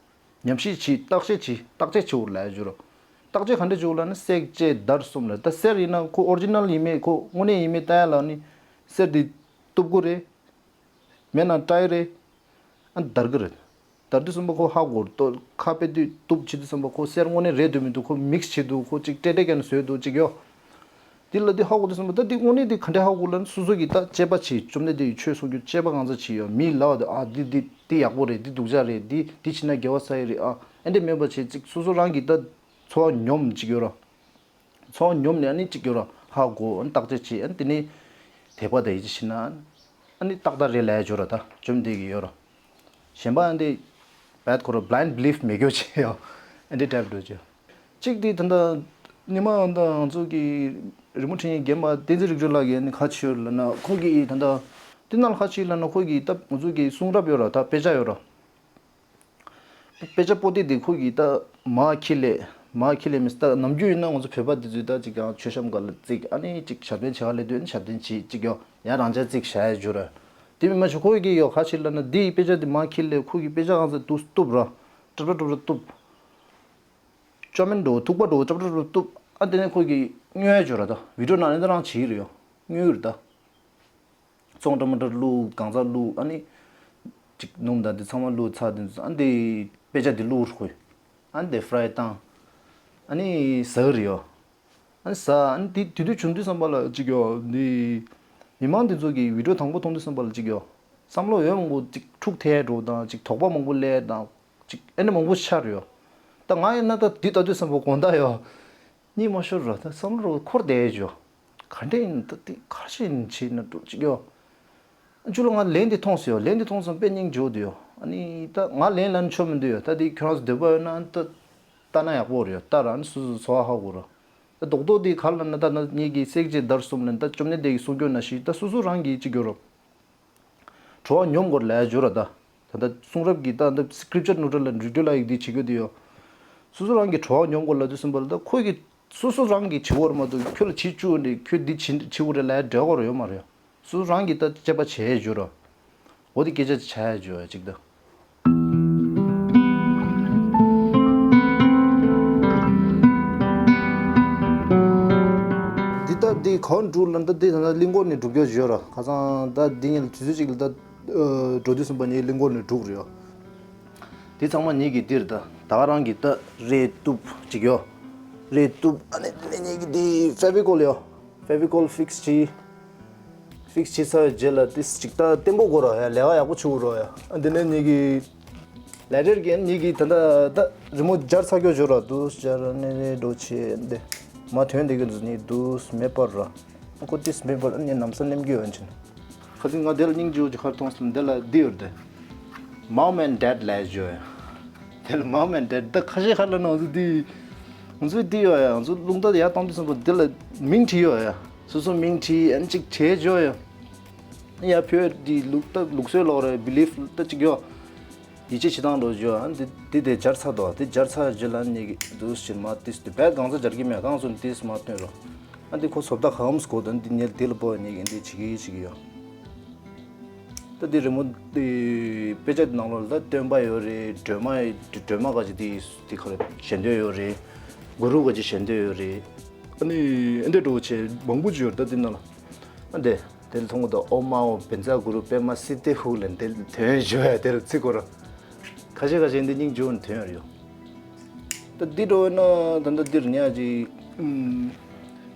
ཉམས་ཞིབ་བྱེད་བརྟག་དཔྱད་བྱེད་བརྟག་དཔྱད་བྱེད་དགོས་ལབ་ཡ་བརྗོད་རོགས། བརྟག་དཔྱད་ག་འདྲས་བྱེད་དགོས་ལབ་ན་བསྲེགས་བཅད་བརྡར་གསུམ་ལ་ད་གསེར་ཡིན་ན་ཁོ་ཨོ་རི་ཇི་ནལ་ཡིན་མེད་ཁོ་དངོས་གནས་ཡིན་མེད་ལྟ་ཡ་ལ་ནི་གསེར་འདི་གཏུབ་དགོས་རེད། མེད་ན་ཊའི་རེད། ཨ་བརྡར་གི་རེད། བརྡར་དུས་ཙམ་པ་ཁོ་ཧ་གོ་རེད་ཏོ་ཁ་དཔེ་དུས་གཏུབ་བྱེད་དུས་ཙམ་པ་ཁོ་གསེར་དངོས་གནས་རེད་འདུག་མི་འདུག་ཁོ་མིག་སི་བྱེད་འདུག་ཁོ་གཅིག་སྤྲེལ་སྤྲེལ་རྒྱག་ནས་བཟོས་འདུག་གཅིག་ཡོད། འདི་ལ་འདི་ཧ་གོ་དུས་ཙམ་པ་ད་འདི་དངོས་གནས་འདི་ག་འདྲས་ཧ་གོ་ལབ་ན་སོ་སོ་གིས་ད་དཔྱད་པ་བྱེད་བཅོམ་ལྡན་འདས་ཀྱི་ཆོས་གསུང་རྒྱུ་དཔྱད་པ་གང་ཚ་བྱེད་ཡོད་མིས་ལབ་པ་དེ་ཨ་འདི་འདི་འདི་ཡག་པོ་རེད་འདི་སྡུག་ཅག་རེད་འདི་འདི་བྱེད་ན་དགེ་བ་བསགས་ཡི་རེད་ཨ་ཨེ་འདྲས་མེད་པ་བྱེད་ཅིག་སོ་སོ་རང་གིས་ད་འཚོ་བ་ཉོམ་ཅིག་ཡོད་ར། ཚོགས་ཉོམ་ནས་ཨ་ནི་གཅིག་གྱུར་ཧ་གོ་ཨ་ནི་བརྟག་དཔྱད་བྱེད་ཨ་ནི་དེ་ནས་དད་པ་དང་ཡིད་ཆེས་བྱེད་ན་ཨ་ནི་ཏག་ཏག་རེད་ལབ་ཡ་བརྗོད་ར་ད་བཅོམ་ལྡན་གྱི་ཡོད་ར། གཞན་པ་ཨ་འདི་བད་ཁོ་ར་blind belief མེད་རྒྱུ་བྱེད་ཡོད་ཨ་འདི་འདྲ་འགྲོ་རྒྱུ། གཅིག་འདི་ད་ལྟ་ཉི་མ་ཨ་ད་ང་ཚོ་གི་རི་མོ་འཕྲིན་ཡིག་རྒན་པ་བསྟན་འཛིན་རིག་གྲོལ་ལགས་ཀྱིས་ཨ་ནི་ཁ་ཆེ་ཡོད་ལབ་ན་ཁོ་གིས་ད་ལྟ་འདི་ནང་ལ་ཁ་ཆེ་ལབ་ན་ཁོ་གིས་ད་ང་ཚོ་གི་གསུང་རབ་ཡོད་ར་ད་དཔེ་ཆ་ཡོད་ར། དཔེ་ཆ་པོ་ཏི་འདི་ཁོ་གིས་ད་མ་ཁི་ལེ། མ་ཁི་ལེ་མིན་ད་ནམ་རྒྱུན་ཡིན་ན་ང་ཚོ་བོད་པ་འདི་ཚོས་ད་ཅིག་ཀྱང་མཆོད་བཤམས་སྒང་ལ་བརྩིགས་ཨ་ནི་ཅིག་ཞབས་བརྟན་བྱེད་ག་སླེབས་དུས་ཨ་ནི་ཞབས་བརྟན་བྱེད་ཅིག་ཡོ་ཡང་རང་འཇགས་བརྩིགས་བཞག་ཡ་བརྗོད་ར། དེ་མིན་མ་གཞི་ཁོ་གིས་ཡོ་ཁ་ཤས་ལབ་ན་འདི་ཡི་དཔེ་ཆ་འདི་མ་ཁི་ལེ་ཁོ་གིས་དཔེ་ཆ་གང་ཟེར་འདུག་གཏུབ་ར། ཀྲབ་ཀྲབ་ཀྲབ་ཀྲབ་གཏུབ། ཅོ་མིན་འགྲོ་ཐུག་པ་འགྲོ་ཀྲབ་ཀྲབ་ཀྲབ་གཏུབ་ཨ་དེ་ནས་ཁོ་གིས་སྨྱོ་ཡ་བརྗོད་ར་ད་བི་ཌིའོ་ནང་ནས་ད་རང་བྱེད་ཀྱི་རེད་ཡོ་སྨྱོ་གི་རེད་ད། ཙོང་ཊ་མ་ཊར་བླུགས་གང་ཚ་བླུགས་ཨ་ནི། ཅིག་སྣུམ་དང་འདི་ཚང་མ་བླུགས་ཚར་དུས་ཨ་འདི་དཔེ་ཆ་འདི་བླུགས་རོགས། ཨ་འདི་ཕ་རའི་བཏང་། ཨ་ནི་ཟ་གི་རེད་ཡོ། ཨ་ནི་ཟ་ཨ་ནི་འདི་དུས་དུས་བྱུང་དུས་ཙམ་པ་ལ་ཅིག་ཡོ་འདི། མི་མང་འདི་ཚོ་གི་བི་ཌིའོ་དང་པོ་མཐོང་དུས་ཙམ་པ་ལ་ཅིག་ཡོ། བསམ་བློ་ཡོད་མང་པོ་ཅིག་འཁྲུག་ཐལ་འགྲོ་དང་ཅིག་དོགས་པ་མང་པོ་སླེབས་དང་ཅིག་ཨ་ནི་མང་པོ་ཤར་ཡོ། ད་ང་ཡིན་ན་ད་འདི་ལྟ་དུས་ཙམ་པ་དགོང་དག་ཡོ། གཉིད་མ་ཤོར་ར་ད་བསམ་བློ་འཁོར་བསྡད་ཡོད། ག་འདྲ་ཡིན་ད་དེ་ག་རེ་བྱེད་ན་འགྲོ་ཅིག་ཡོད། ཅུ་ལོ་ང་ལན་འདི་མཐོང་སོང་ཡོད་ལན་འདི་མཐོང་སོང་དཔེ་སྙིང་རྗེ་བོ་འདུག་ཡོད་ཨ་ནི་ད་ང་ལན་ལན་ཆོ་མི་འདུག་ཡོད་ད་དེ་ཁྱོད་རང་ཚོ་འདོད་པ་ཡོད་ན་ད་ལྟ་ན་ཡག་པོ་རེད་ཡོད་ལྟ་ར་ཨ་ནི་སོ་སོ་འཚོ་བ་ཧ་གོ་ར། ད་རྡོག་རྡོག་འདི་ག་ལ་ན་ད་ན་ངེད་ཀྱི་བསྲེགས་བཅད་བརྡར་གསུམ་ལན་ད་བཅོམ་ལྡན་འདས་ཀྱི་གསུང་སྐྱོར་ན་ཞིག་ད་སོ་སོ་རང་གིས་ཅིག་ཡོད་ར། བྲོ་བ་ཉོམ་དགོས་ལབ་ཡ་བརྗོད་ར་ད། ད་ལྟ་གསུང་རབ་ཀྱི་ད་ལྟ་སི་ཀི་རིབ་ཅར་ནོ་ཊ་ལ་འབྲི་འདོད་ལ་ཡིག་འདི་བྱེད་དགོས་དེ་ཡོད། སོ་སོ་རང་གི་བྲོ་བ་ཉོམ་དགོས་ལབ་དུས་ཙམ་པ་ལ་ད་ཁོ་གི་སོ་སོ་རང་གི་བྱེད་དགོས་ར་མ་གཏོགས་ཁྱོད་ལ་བྱེད་བཅུག་ནས་ཁྱོད་འདི་བྱེད་བྱེད་དགོས་རེད་ལབ་ཡ་འབྲེལ་བ་ར་ཡོད་མ་རེད། སོ་སོ་རང་གིས་ད་དཔྱད་པ་བྱས་བརྗོད་ར། འོ་དེ་སྐད་ཆ་བྱ་ཡ་བརྗོད་ཡ་ཅིག་ད། འདི་ལྟ་འདི་གང་འགྲུབ་ལ་འདི་འདི་ད་གླིང་སྐོར་ནས་འགྲུབ་རྒྱུ་ཡོད་ར་ཁ་སང་ད་འདི་ཉིད་ལ་དུས་ཚོད་ཅིག་ལ་ད་འགྲོ་དུས་ཙམ་པ་ནས་གླིང་སྐོར་ནས་འགྲུབ་རེད་ཡོད། འདི་ཚང་མ་ཉིད་ཀྱི་འདིར་ད་ད་ག་རང་གི་ད་རས་གཏུབ་ཅིག་ཡོད། རས་གཏུབ་ཨ་ནི་འདི་ནས་ཉིད་ཀྱི་འདི་ཕེ་བི་ཀོལ་ཡོད། ཕེ་བི་ཀོལ་ཕིག་སི་བྱས། ཕིག་སི་བྱས་ཚར་བའི་རྗེས་ལ་ཏིས་ཅིག་ད་བརྟན་པོ་དགོས་རོགས་ཡ་ལས་ཀ་ཡག་པོ་བྱེད་དགོས་རོགས་ཡ། ཨ་འདི་ནས་ཉིད་ཀྱི་ལས་རེར་གྱིས་ཉིད་ཀྱི་ད་ད་ད་རི་མོ་སྦྱར་ཚར་རྒྱུ་བྱོས་ར་འདུག་སྦྱར་ནས་འགྲོ་ཆེ་འདི་མ་ཐོན་འདི་གི་འདུག་ནི་འདུག་མེད་པར་ར་ཨ་ཁོ་ཏིས་མེད་པར་ཨ་ནི་ནམ་ས་ནེམ་གི་ཡོད་ཅིན་ཁ་ཚིག་ང་འདི་ལ་སྙིང་རྗེ་བོ་ཅིག་ཁར་མཐོང་སོང་འདི་ལ་འདི་ཡོད་དེ། Mom and Dad ལབ་བརྗོད་ཡ། དེ་ལ་Mom and Dad ད་ཁ་ཤས་ཁ་ལ་ན་ང་ཚོ་འདི། ང་ཚོའི་འདི་ཡོད་ཡ་ང་ཚོ་རླུང་རྟ་ཡར་བཏང་དུས་ཙམ་པ་འདི་ལ་མིང་བྲིས་ཡོད་ཡ། སོ་སོ་མིང་བྲིས་ཨ་ནི་གཅིག་བྲིས་འཇོག་ཡོད། ཡ་བོད་འདི་ལུགས་ད་ལུགས་སྲོལ་ལོག་རེད། བི་ལིབ་ད་གཅིག་ཡོད། ཡིད་ཆེས་བྱེད་སྟངས་འགྲོ་རྒྱུ་ཨ་འདི་འདི་དེ་སྦྱར་ཚར་དོ། དེ་སྦྱར་ཚར་རྗེས་ལ་ནི་འདུག་ཕྱིར་མ་ཏིས་དེ་བས་གང་ས་སྦྱར་གི་མེད། གང་སོང་ཏིས་མ་སྟོན་རོགས། ཨ་འདི་ཁོ་བཟོ་ལྟ་གམ་སྐོར་དང་འདི་ཉལ་འདི་ལ་པོ་ནི་འདི་བྱེད་ཀྱི་བྱེད་ཀྱི་ཡོད། ད་འདི་རི་མོ་འདི་དཔེ་ཆ་ནང་ལོགས་ལ་ད་སྟོན་པ་ཡོད་རེད། སྒྲོལ་མ་སྒྲོལ་མ་ག་ཅིག་འདི་འདི་ག་རེ་ཞལ་འདོན་ཡོད་རེད། གུ་རུ་ག་ཅིག་ཞལ་འདོན་ཡོད་རེད། ཨ་ནི་ཨ་འདི་འགྲོ་བྱས་མང་པོ་ཅིག་ཡོད་རེད། ད་འདི་ནང་ལ་ཨ་འདི། དེ་ལ་མཐོང་གི་འདུག་ཨོཾ་མ་ཧོ་བཛྲ་གུ་རུ་པདྨ་སིདྡྷི་ཧཱུྃ་ལབ་དེ་ལ་དོན་ཞུ་ཡ་དེ་ལ་ཚིག་གོ་ར། ཁ་ཤས་ཁ་ཤས་འདི་སྙིང་རྗེ་བོ་ནས་དོན་ཡོད་རེད་ཡོ། ད་འདི་འགྲོ་བས་ན་ད་ལྟ་འདིར་ཉག་ཅིག་ཨུམ།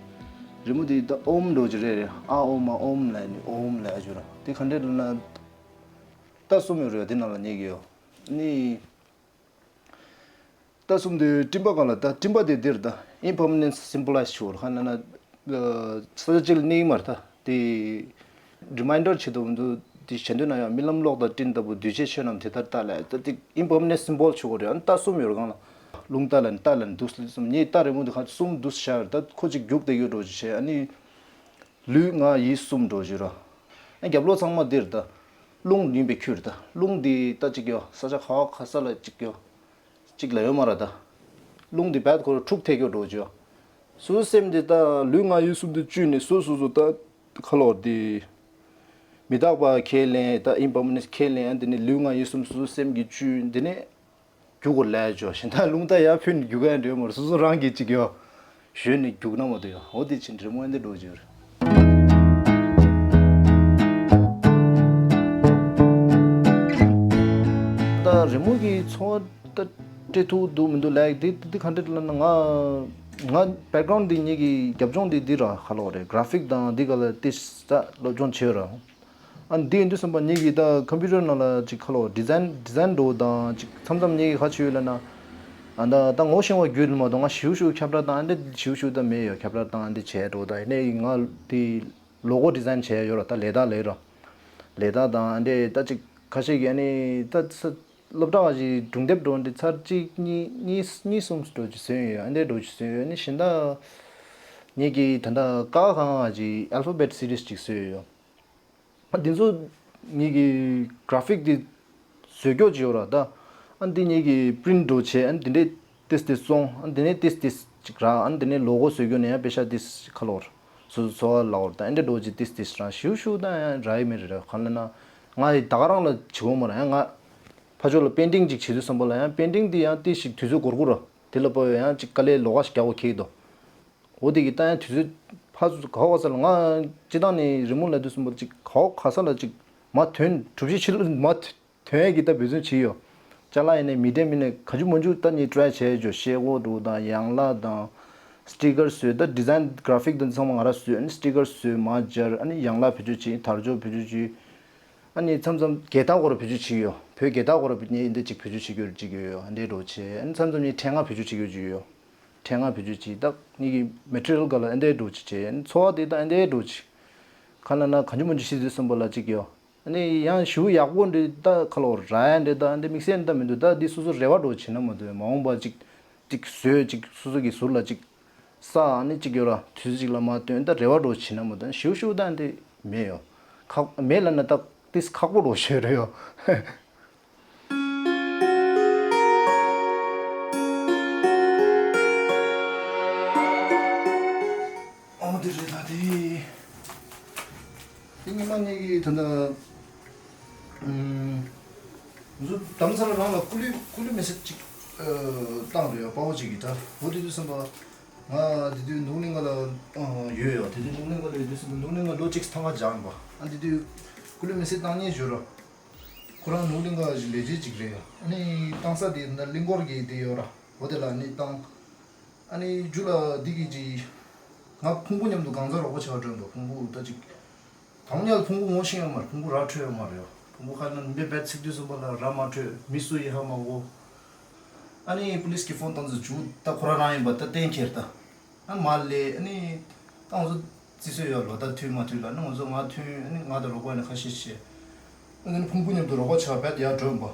རི་མོ་འདི་ད་ཨོཾ་འགྲོ་ཅིག་རེད་རེད། ཨ་ཨོ་མ་ཨོཾ་ལབ་ནི་ཨོཾ་ལབ་ཞུ་ར། དེ་ག་འདྲས་ལབ་ན། རྟགས་གསུམ་ཡོད་རེད། དེ་ནང་ལ་ཉག་གི་ཡོ། ནི། རྟགས་གསུམ་དེ་སྤྲིན་པ་སྒང་ལ་ད་སྤྲིན་པ་དེ་འདིར་ད་ཨིམ་པར་མ་ནེན་སི་སིམ་བྷོ་ལའི་ཛི་ཞུ་བར་ཧ་ན་ན། ས་ཆ་གཅིག་ལ་གནས་ཡིན་མ་རེད་ད། དེ་རི་མའིན་ཌར་བྱེད་དུ་འདུག་དེ་བྱེད་འདོད་ན་ཡང་རྨི་ལམ་གློག་དང་སྤྲིན་ལྟ་བུ་འདུས་བྱས་ཆོས་རྣམས་དེ་ལྟར་བལྟ་ལས་ད་དེ་ཨིམ་པར་མ་ནེན་སི་སིམ་བྷོ་ལ་ཞུ་བར་ཡང་རྟགས་གསུམ་ཡོད་རེད། སྒང་ལ་རླུང་རྟ་ལ་ནི་རྟ་ལ་ནི་འདུག་སེ་གསུམ་ཉིད་རྟ་རི་མོ་འདི་ཁ་གསུམ་འདུག་སེ་བཞག་ཡོད་རེད། ད་ཁོ་གཅིག་རྒྱུག་བསྡད་ཡོད་འགྲོ་ཅིག་བྱས་ཨ་ནི། ལུས་ངག་ཡིད་གསུམ་འགྲོ་བཞིན་རོ། ཨ་རྒྱབ་ལོགས་ཚང་མ་འདིར་ད། རླུང་ཡིན་པའི་ཁུལ་ད། རླུང་འདི་ད་གཅིག་ཡོ། ས་ཆ་ག་བ་ག་ས་ལ་གཅིག་ཡོ། གཅིག་ལ་ཡོད་མ་ར་ད། རླུང་འདི་བད་ཁོ་ར་འཁྲུག་ཐེག་ཡོ་འགྲོ་བཞིན་ཡོ། སོ་སོའི་སེམས་འདི་ད་ལུས་ངག་ཡིད་གསུམ་འདི་བཅུད་ནས་སོ་སོ་སོ་ད། ཁ་ལོ་འདི། མི་རྟག་པ་ཁས་ལེན་ད་ཨིམ་པར་མ་ནེན་སི་ཁས་ལེན་ཨ་འདི་ནི་ལུས་ངག་ཡིད་གསུམ་སོ་སོའི་སེམས་ཀྱི་བཅུད་འདི་ནི། རྒྱུག་གོ་ལས་ཇོ་ཞིང་ད་རླུང་རྟ་ཡར་ཕུད་ནས་རྒྱུག་ག་ཡང་འདྲེ་མོར་སོ་སོ་རང་གིས་ཅིག་ཡོ། ཞོན་ནས་རྒྱུག་ན་མ་དུ་ཡོ། འོ་དེ་ཕྱིན་རི་མོ་ཨེ་འདི་འགྲོ་ཇོ་རེད། ད་རི་མོ་གི་འཚོ་བ་ད་སྤྲད་ཐུབ་འདུག་མི་འདུག་ལས་དེ་དེ་ག་འདྲ་ལབ་ན་ང་ང་བེག་གྷ་རའུན་ཌི་འདི་ངེད་ཀྱི་རྒྱབ་ལྗོངས་འདི་འདི་ར་ཁ་ལོ་རེད། གྷ་ར་ཕིག་དང་འདི་ག་ལ་ཏིས་ད་སློབ་སྦྱོང་བྱས་ར། ཨ་འདི་ཡིན་དུས་ཙམ་པ་ངེད་ཀྱིས་ད་ཁམ་པུ་ཊར་ནང་ལ་ཅིག་ཁ་ལོ་ཌི་ཛའིན་ཌི་ཛའིན་འགྲོ་དང་ཅིག་མཚམས་མཚམས་ངེད་ཀྱིས་ཁ་ཆུ་ཡོད་ལ་ན། ཨ་ད་ད་ངོ་ཤེས་པ་རྒྱུད་མ་གཏོགས་ང་ཞིའུ་ཞིའུ་ཁྱབ་བསྒྲགས་དང་ཨ་འདི་ཞིའུ་ཞིའུ་ད་མེད་ཡོད། ཁྱབ་བསྒྲགས་དང་ཨ་འདི་བྱས་འགྲོ་ད་ཡིན་ནའི་ང་དེ་ལོ་གོ་ཌི་ཛའིན་བྱས་ཡོད་ར། ད་ལས་ད་ལས་ར་ལས་ད་དང་ཨ་འདི་ད་ཅིག་ཁ་ཤས་ཀྱིས་ཨ་ནི་ད་ས་སློབ་གྲྭ་བ་ཞིག་སྒྲུང་དེབ་འགྲོ་འདི་ཚར་གཅིག་གཉིས་གཉིས་གཉིས་གསུམ་འགྲོ་ཅིག་ཟོན་ཡོད། ཨ་འདི་འགྲོ་ཅིག་ཟོན་ཡོད། ཨ་ནི་གཞན་ད་ངེད་ཀྱིས་ད་ད་ཀ་ཁ་ང་ཅིག་ཨལ་ཕ་བེད་སི་རིས་ཅིག་བཟོས་ཡོད། ཨ་འདི་ཚོ་ངེད་ཀྱི་གྷ་ར་ཕིག་འདི་བཟོས་སྐྱོ་ཅིག་ཡོད་ར་ད། ཨ་འདི་ངེད་ཀྱི་པི་རིན་འགྲོ་བྱས་ཨ་འདི་འདྲས་ཏིས་ཏིས་སོང་། ཨ་འདི་ནས་ཏིས་ཏིས་ཅིག་ར། ཨ་འདི་ནས་ལོ་གོ་བཟོས་སྐྱོ་ནས་ཡང་པེ་ཤ་ཏིས་ཁ་ལོར་སོ་སོ་བ་ལ་འོར་ད་ཨ་འདྲས་འགྲོ་ཅིག་ཏིས་ཏིས་རང་ཞིའུ་ཞིའུ་ད་ཡང་ར་ཡི་མེད་རེད་ར། ག་ལ་ན་ང་ཡི་ད་ག་རང་ལ་བྱེད་འོང་མ་ར། ཡང་ང་ཕ་ཕྱོགས་ལ་པེན་ཊིང་ཅིག་བྱེད་དུས་བསམ་པ་ལ་ཡང་པེན་ཊིང་འདི་ཡང་ཏིས་ཞིག་དུས་ཚོད་འགོར་གོ་ར། དེ་ལ་པོ་ཡང་ཅིག་དཀའ་ལས་ལོགས་ཀ་ཞིག་རྒྱག་དགོས་ཁེལ་འདུག་འོ་དེ་གི་ད་ཡང་དུས་ཚོད་ཕར་ཚུར་ག་བ་ག་ས་ལ་ང་སྤྱི་བཏང་ནས་རི་མོ་ལབ་དུས་གསུམ་པར་ཅིག་ག་བ་ག་ས་ལ་ཅིག་མ་ཐོན་གྲུབ་གཞི་ཕྱི་ལོགས་མ་ཐོན་ཡས་ཀྱི་ད་འབད་བརྩོན་བྱས་ཡོད། ཅ་ལག་ཡིན་ནའི་མི་ཌི་ཡམ་ཡིན་ནའི་ག་ཅུ་མ་ཅུ་ད་ནི་ཊ་རའི་བྱས་ཡོད། ཤེལ་སྒོ་འདུག་དང་ཡང་ལག་དང་སི་ཊི་ཀར་བཟོས། ད་ཌི་ཛའིན་གྷ་ར་ཕིག་དང་ཚང་མ་ང་ར་བཟོས། ཨ་ནི་སི་ཊི་ཀར་བཟོས་མ་སྦྱར། ཨ་ནི་ཡང་ལག་བེད་སྤྱོད་བྱས། དར་ལྕོག་བེད་སྤྱོད་བྱས། ཨ་ནི་མཚམས་མཚམས་རྒྱལ་དར་སྐོར་བེད་སྤྱོད་བྱས་ཡོད། བོད་རྒྱལ་དར་སྐོར་བེད་ནས་འདི་ཅིག་བེད་སྤྱོད་བྱེད་རྒྱུ་ཅིག་ཡོད། ཨ་འདྲའི་འགྲོ་བྱས། ཨ་ནི་མཚམས་མཚམས་ནི་ཕྲེང་བ་བེད་སྤྱོད་བྱེད་རྒྱུ་ཅིག་ཡོད། ཕྲེང་བ་བེད་སྤྱོད་བྱས། ད་ངེད་ཀྱི་མེ་ཊི་རི་ཡལ་ག་ལ་ཨ་འདྲའི་འགྲོ་བྱེད་བྱས། ཨ་ནི་འཚོ་བ་དེ་ད་ཨ་འདྲའི་འགྲོ་བྱེད། ག་ལ་ན་ག་ཉུ་མ་ཉུ་ཤི་ཟིན་སོང་པ་ལ་ཅིག་ཡོད། ཨ་ནི་ཡང་ཞུ་ཡག་པོ་འདྲི་ད་ཁ་ལོ་ར་ཡ་འདྲི་ད་ཨ་འདྲའི་དམིགས་བསལ་འདྲ་མི་འདུག་ད་འདི་སོ་སོ་རེ་བ་འགྲོ་བྱེད་ན་མ་འདུག་མ་འོངས་པ་ཅིག་ཅིག་བཟོས་ཅིག་སོ་སོ་གི་ཟུར་ལ་ཅིག་ས་ཨ་ནི་གཅིག་ཡོད་ར། དུས་ཚོད་གཅིག་ལ་མ་བཏོན་ད་རེ་བ་འགྲོ་བྱེད་ན་མ་བཏོན་ཞིའུ་ཞིའུ་ད་འདི་མེད་ཡོ། ཁག་མེད་ལ་ན་ད་ཏིས་ཁག་པོ་འགྲོ་བྱེད་རེ་ཡོ། ཨོ་འདི་རེད་ད་དེ། དེ་ཉི་མ་གཉིས་ཀྱི་ད་ལྟ། ང་ཚོ་དམ་ཚ་ལ་རང་ལ་སྐུ་ལུས་སྐུ་ལུས་མེ་སེ་ཅིག་བཏང་འདུག་ཡ། དཔའ་བོ་ཅིག་གིས་ད་འོ་དེ་དུས་བསམ་པ། ང་དེ་དུས་ནོར་གླིང་ག་ལ་ཡོད་ཡོད། དེ་དུས་ནོར་གླིང་ག་ལ་ཡོད་དུས་བསམ་པ་ནོར་གླིང་ག་ལོ་གཅིག་ཐང་ག་སྦྱངས་པ། ཨ་དེ་དུས་སྐུ་ལུས་མེ་སེ་བཏང་མཁན་ཡོད་ར། ཁོ་རང་ནོར་གླིང་ག་ཞིག་ལས་བྱེད་ཅིག་རེད་ཡ། ཨ་ནི་བཏང་ས་དེ་ན་གླིང་སྐོར་གྱི་དེ་ཡོད་ར། འོ་དེ་ལ་ཨ་ནི་བཏང་། ཨ་ནི་རྒྱུ་ལ་འདི་གི་ཅིག་ང་ཕུང་པོ་མཉམ་དུ་གང་ཚ་རོགས་པ་བྱ་བ་སྤྲོད་འགྲོ། ཕུང་པོ་ད་ཅིག་དང་ཉལ་ཕུང་པོ་ངོ་ཤེས་ཡོད་མ་རེད། ཕུང་པོ་ར་འཕྲོད་ཡོད་མ་རེད་ཡ། ཕུང་པོ་ཁ་ན་མེ་བེད་ཚིག་དུས་གསུམ་པ་ལ་ར་མ་འཕྲོད། མི་སུ་ཡི་ཧ་མ་གོ། ཨ་ནི་པུ་ལིས་ཀྱི་ཕོན་བཏང་ཚོ་རྒྱུ་ད་ཁོ་རང་རང་ཡིན་པ་ད་གཏན་འཁེལ་ད། ཨ་མ་ལས་ཨ་ནི་ད་ང་ཚོ་བརྩི་སྲོལ་ཡོད་ལོ། ད་མཐུན་མ་མཐུན་ལ་ནི་ང་ཚོ་ང་མཐུན་ཨ་ནི་ང་དང་རོགས་པ་ནི་ཁ་ཤས་བྱས། ཨ་ནི་ཕུང་པོ་མཉམ་དུ་རོགས་པ་བྱ་བ་བད་ཡར་འགྲོ་ཡིན་པ།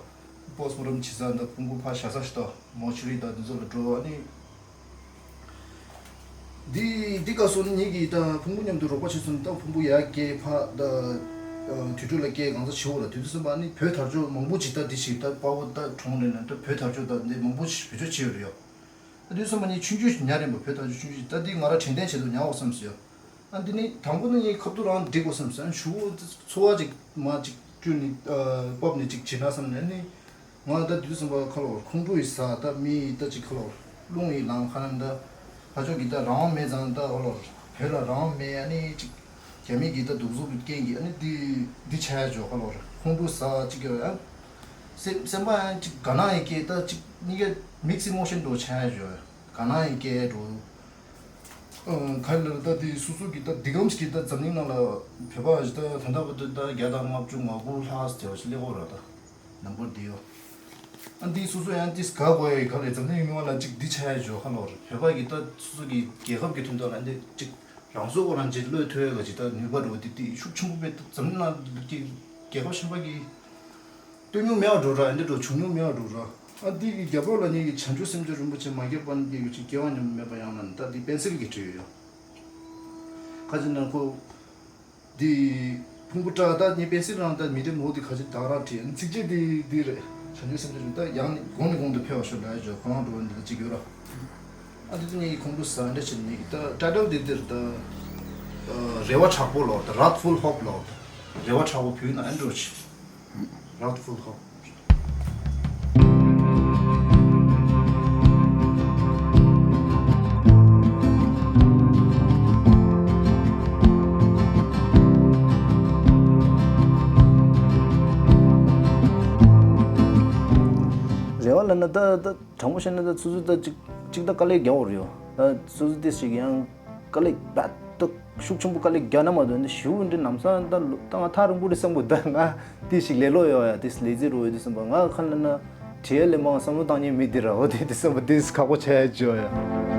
པོ་སི་མོ་ཊམ་བྱེད་ས་འདི་ཕུང་པོ་ཕར་བཞག་ས་ཞིག་ད་མོ་ཆུ་རི་ད་འདི་ཚོ་ལ་འགྲོ། ཨ་ནི་ འདི་འདི་ག་སོང་ནི་ངེད་ཀྱིས་ད་ཕུང་པོ་མཉམ་དུ་རོགས་པ་བྱས་སོང་ནི་ད་ཕུང་པོ་ཡར་སྐྱེལ་ཕ་ད་དུས་དྲུག་ལ་སྐྱེལ་གང་ས་བྱེད་འོ་ར། དུས་དུས་སོང་པ་ནི་བོད་དར་ལྕོག་མང་པོ་ཅིག་ད་འདི་ཞིག་ད་དཔའ་བོ་ད་གྲོང་རེད་ན་ད་བོད་དར་ལྕོག་ད་འདི་མང་པོ་ཞིག་བེད་སྤྱོད་བྱེད་ཡོད་རེད་ཡོ། ད་དུས་སོང་པ་ནི་ཆུང་ཆུང་ཞིག་ཉར་རེད་པ། བོད་དར་ལྕོག་ཆུང་ཆུང་ཞིག་ད་འདི་ང་ར་དྲན་རྟེན་བྱེད་དུ་ཉར་འོ་བསམ་སོང་ཡོ། ཨ་འདི་ནི་དང་པོ་ནི་ངས་ཁ་ཐུག་རང་འགྲིག་དགོས་བསམ་སོང་། ཞུ་བོ་འཚོ་བ་ཅིག་མ་ཅིག་བསྐྲུན་ནི་ཨ་བབས་ནི་ཅིག་བྱེད་ན་བསམ་ནས་ནི་ང་ད་དུས་སོང་པ་ཁ་ལོ་ཁོང་ཁྲོ་ཡི་ཟ་ད་མི་ཡི་ད་ཅིག་ཁ་ལོ་རླུང་ཡི་ལངས་ཁ་ན་ད་ཕ་ཕྱོགས་ཀྱི་ད་རང་དབང་མེད་ཙང་ད་ཨོ་ལོ་བོད་ལ་རང་དབང་མེད། ཨ་ནི་ཅིག་རྒྱ་མི་གི་ད་གདུག་རྩུབ་ཀྱི་རྐྱེན་གྱིས་ཨ་ནི་འདི་འདི་ཆ་ཡ་འཇོག་ཁ་ལོ་ཁོང་ཁྲོ་ཟ་ཅིག་ཡོད་ཨ། སེམས་སེམས་པ་ཡང་ཅིག་དགའ་སྣང་ཡི་སྐྱེ་ད་ཅིག་གཉིས་ཀ་མིག་སི་མོ་ཤན་འགྲོ་ཆ་ཡ་འཇོག་དགའ་སྣང་ཡི་སྐྱེ་འགྲོ། ཨ་ག་རེ་ལབ་ད་དེ་སོ་སོ་གི་ད་འདི་གམ་ཞིག་གི་ད་འཛམ་གླིང་ནང་ལ་བོད་པ་ཞིག་ད་ད་ལྟ་བར་དུ་ད་བརྒྱ་དང་ལྔ་བཅུ་ང་དགུ་ལྷག་ཟེར་བ་ཞིག་སླེབས་ཡོད་རེད་ད། ནམ་བར་འདི་ཡོ། ཨ་འདི་སོ་སོ་ཡང་ཏིས་དགའ་དགོས་ཡ་ག་ལས་འཛམ་གླིང་ཡོངས་ལ་ཅིག་འདི་ཆ་ཡ་འཇོག་ཁ་ལོ་རེད། བོད་པ་གི་ད་སོ་སོ་གི་རྒྱལ་ཁབ་ཀྱི་དོན་དག་ལ་འདི་ཅིག་རང་སྲོག་ཁོ་རང་ཅིག་བློས་ཐོན་ཡ་ག་ཅིག་ད་ནུས་པ་འགྲོ་འདི་འདི་ཤུགས་ཆེན་པོ་བས་འཛམ་གླིང་ནང་གི་རྒྱལ་ཁབ་གཞན་པ་གི་སྟོན་མྱོང་མེད་པ་འགྲོ་ར། འདི་འགྲོ་བྱུང་མྱོང་མེད་པ་འགྲོ་ར། ཨ་འདི་གི་རྒྱབ་ལོགས་ལ་ཉིད་ཀྱི་བྱང་ཆུབ་སེམས་མཆོག་རིན་པོ་ཆེ་མ་སྐྱེས་པ་ཉིད་ཀྱི་ཅིག་སྐྱེ་བ་ཉམས་མེད་པ་ཡང་ན་ད་འདི་པེན་སིལ་གྱིས་བྲིས་ཡོད། ཁ་ཅིག་ན་ཁོ་འདི་ཕུང་པོ་བཀྲ་ད་ཉིད་པེན་སིལ་རང་ད་མི་འདྲ་མོ་འདི་ཁ་ཅིག་དག་ར་བྲིས། ཚིགས་བཅད་འདི་འདི་རེད། བྱང་ཆུབ་སེམས་མཆོག་རིན་ད་ཡང་ནི་གོང་ནས་གོང་དུ་འཕེལ་བ་ཤོག་ལ་ཡ་ཇོ་གང་འགྲོ་འདི་ལ་ཅིག་ཡོད་ར། ཨ་འདི་ཚོ་ཉིད་ཀྱི་ཁོང་ཁྲོ་ཟ་འདྲ་བྱེད་ནི་ད་ཊའི་ཊལ་འདི་འདིར་ད་རེ་བ་དྲག་པོ་ལོ་ད་Wrathful Hope ལོ་ད་རེ་བ་དྲག་པོ་བུའི་ན་ཨན་འགྲོ་ཆེ། Wrathful Hope། རེ་བ་ལ་ན་ད་ད། དྲང་པོ་བཤད་ན་ད་སོ་སོ་ད་ཅིག་ཅིག་ད་དཀའ་ལས་རྒྱག་འོ་རེད་ཡོ། ད་སོ་སོ་དེ་ཞིག་ཡང་དཀའ་ལས་རྦད་ད་ཤུགས་ཆེན་པོ་དཀའ་ལས་རྒྱག་ན་མ་གཏོགས་འདི་ཞུ་འདི་ནམ་སང་ད་ལོ་ད་ང་ཐག་རིང་པོ་རེད་བསམ་གོ་ད་ང་དེ་ཞིག་ལས་ལོ་ཡོ་ཡ་དེ་ལས་རྩིས་རོ་ཡོ་དེ་བསམ་པ་ང་ཁ་ལ་ན་བྲིས་ལས་མང་བསམ་བློ་བཏང་ཉན་མི་དེ་ར་འོ་དེ་དེ་བསམ་པ་དེ་ཁག་པོ་ཆགས་ཡ་ཅོ་ཡ།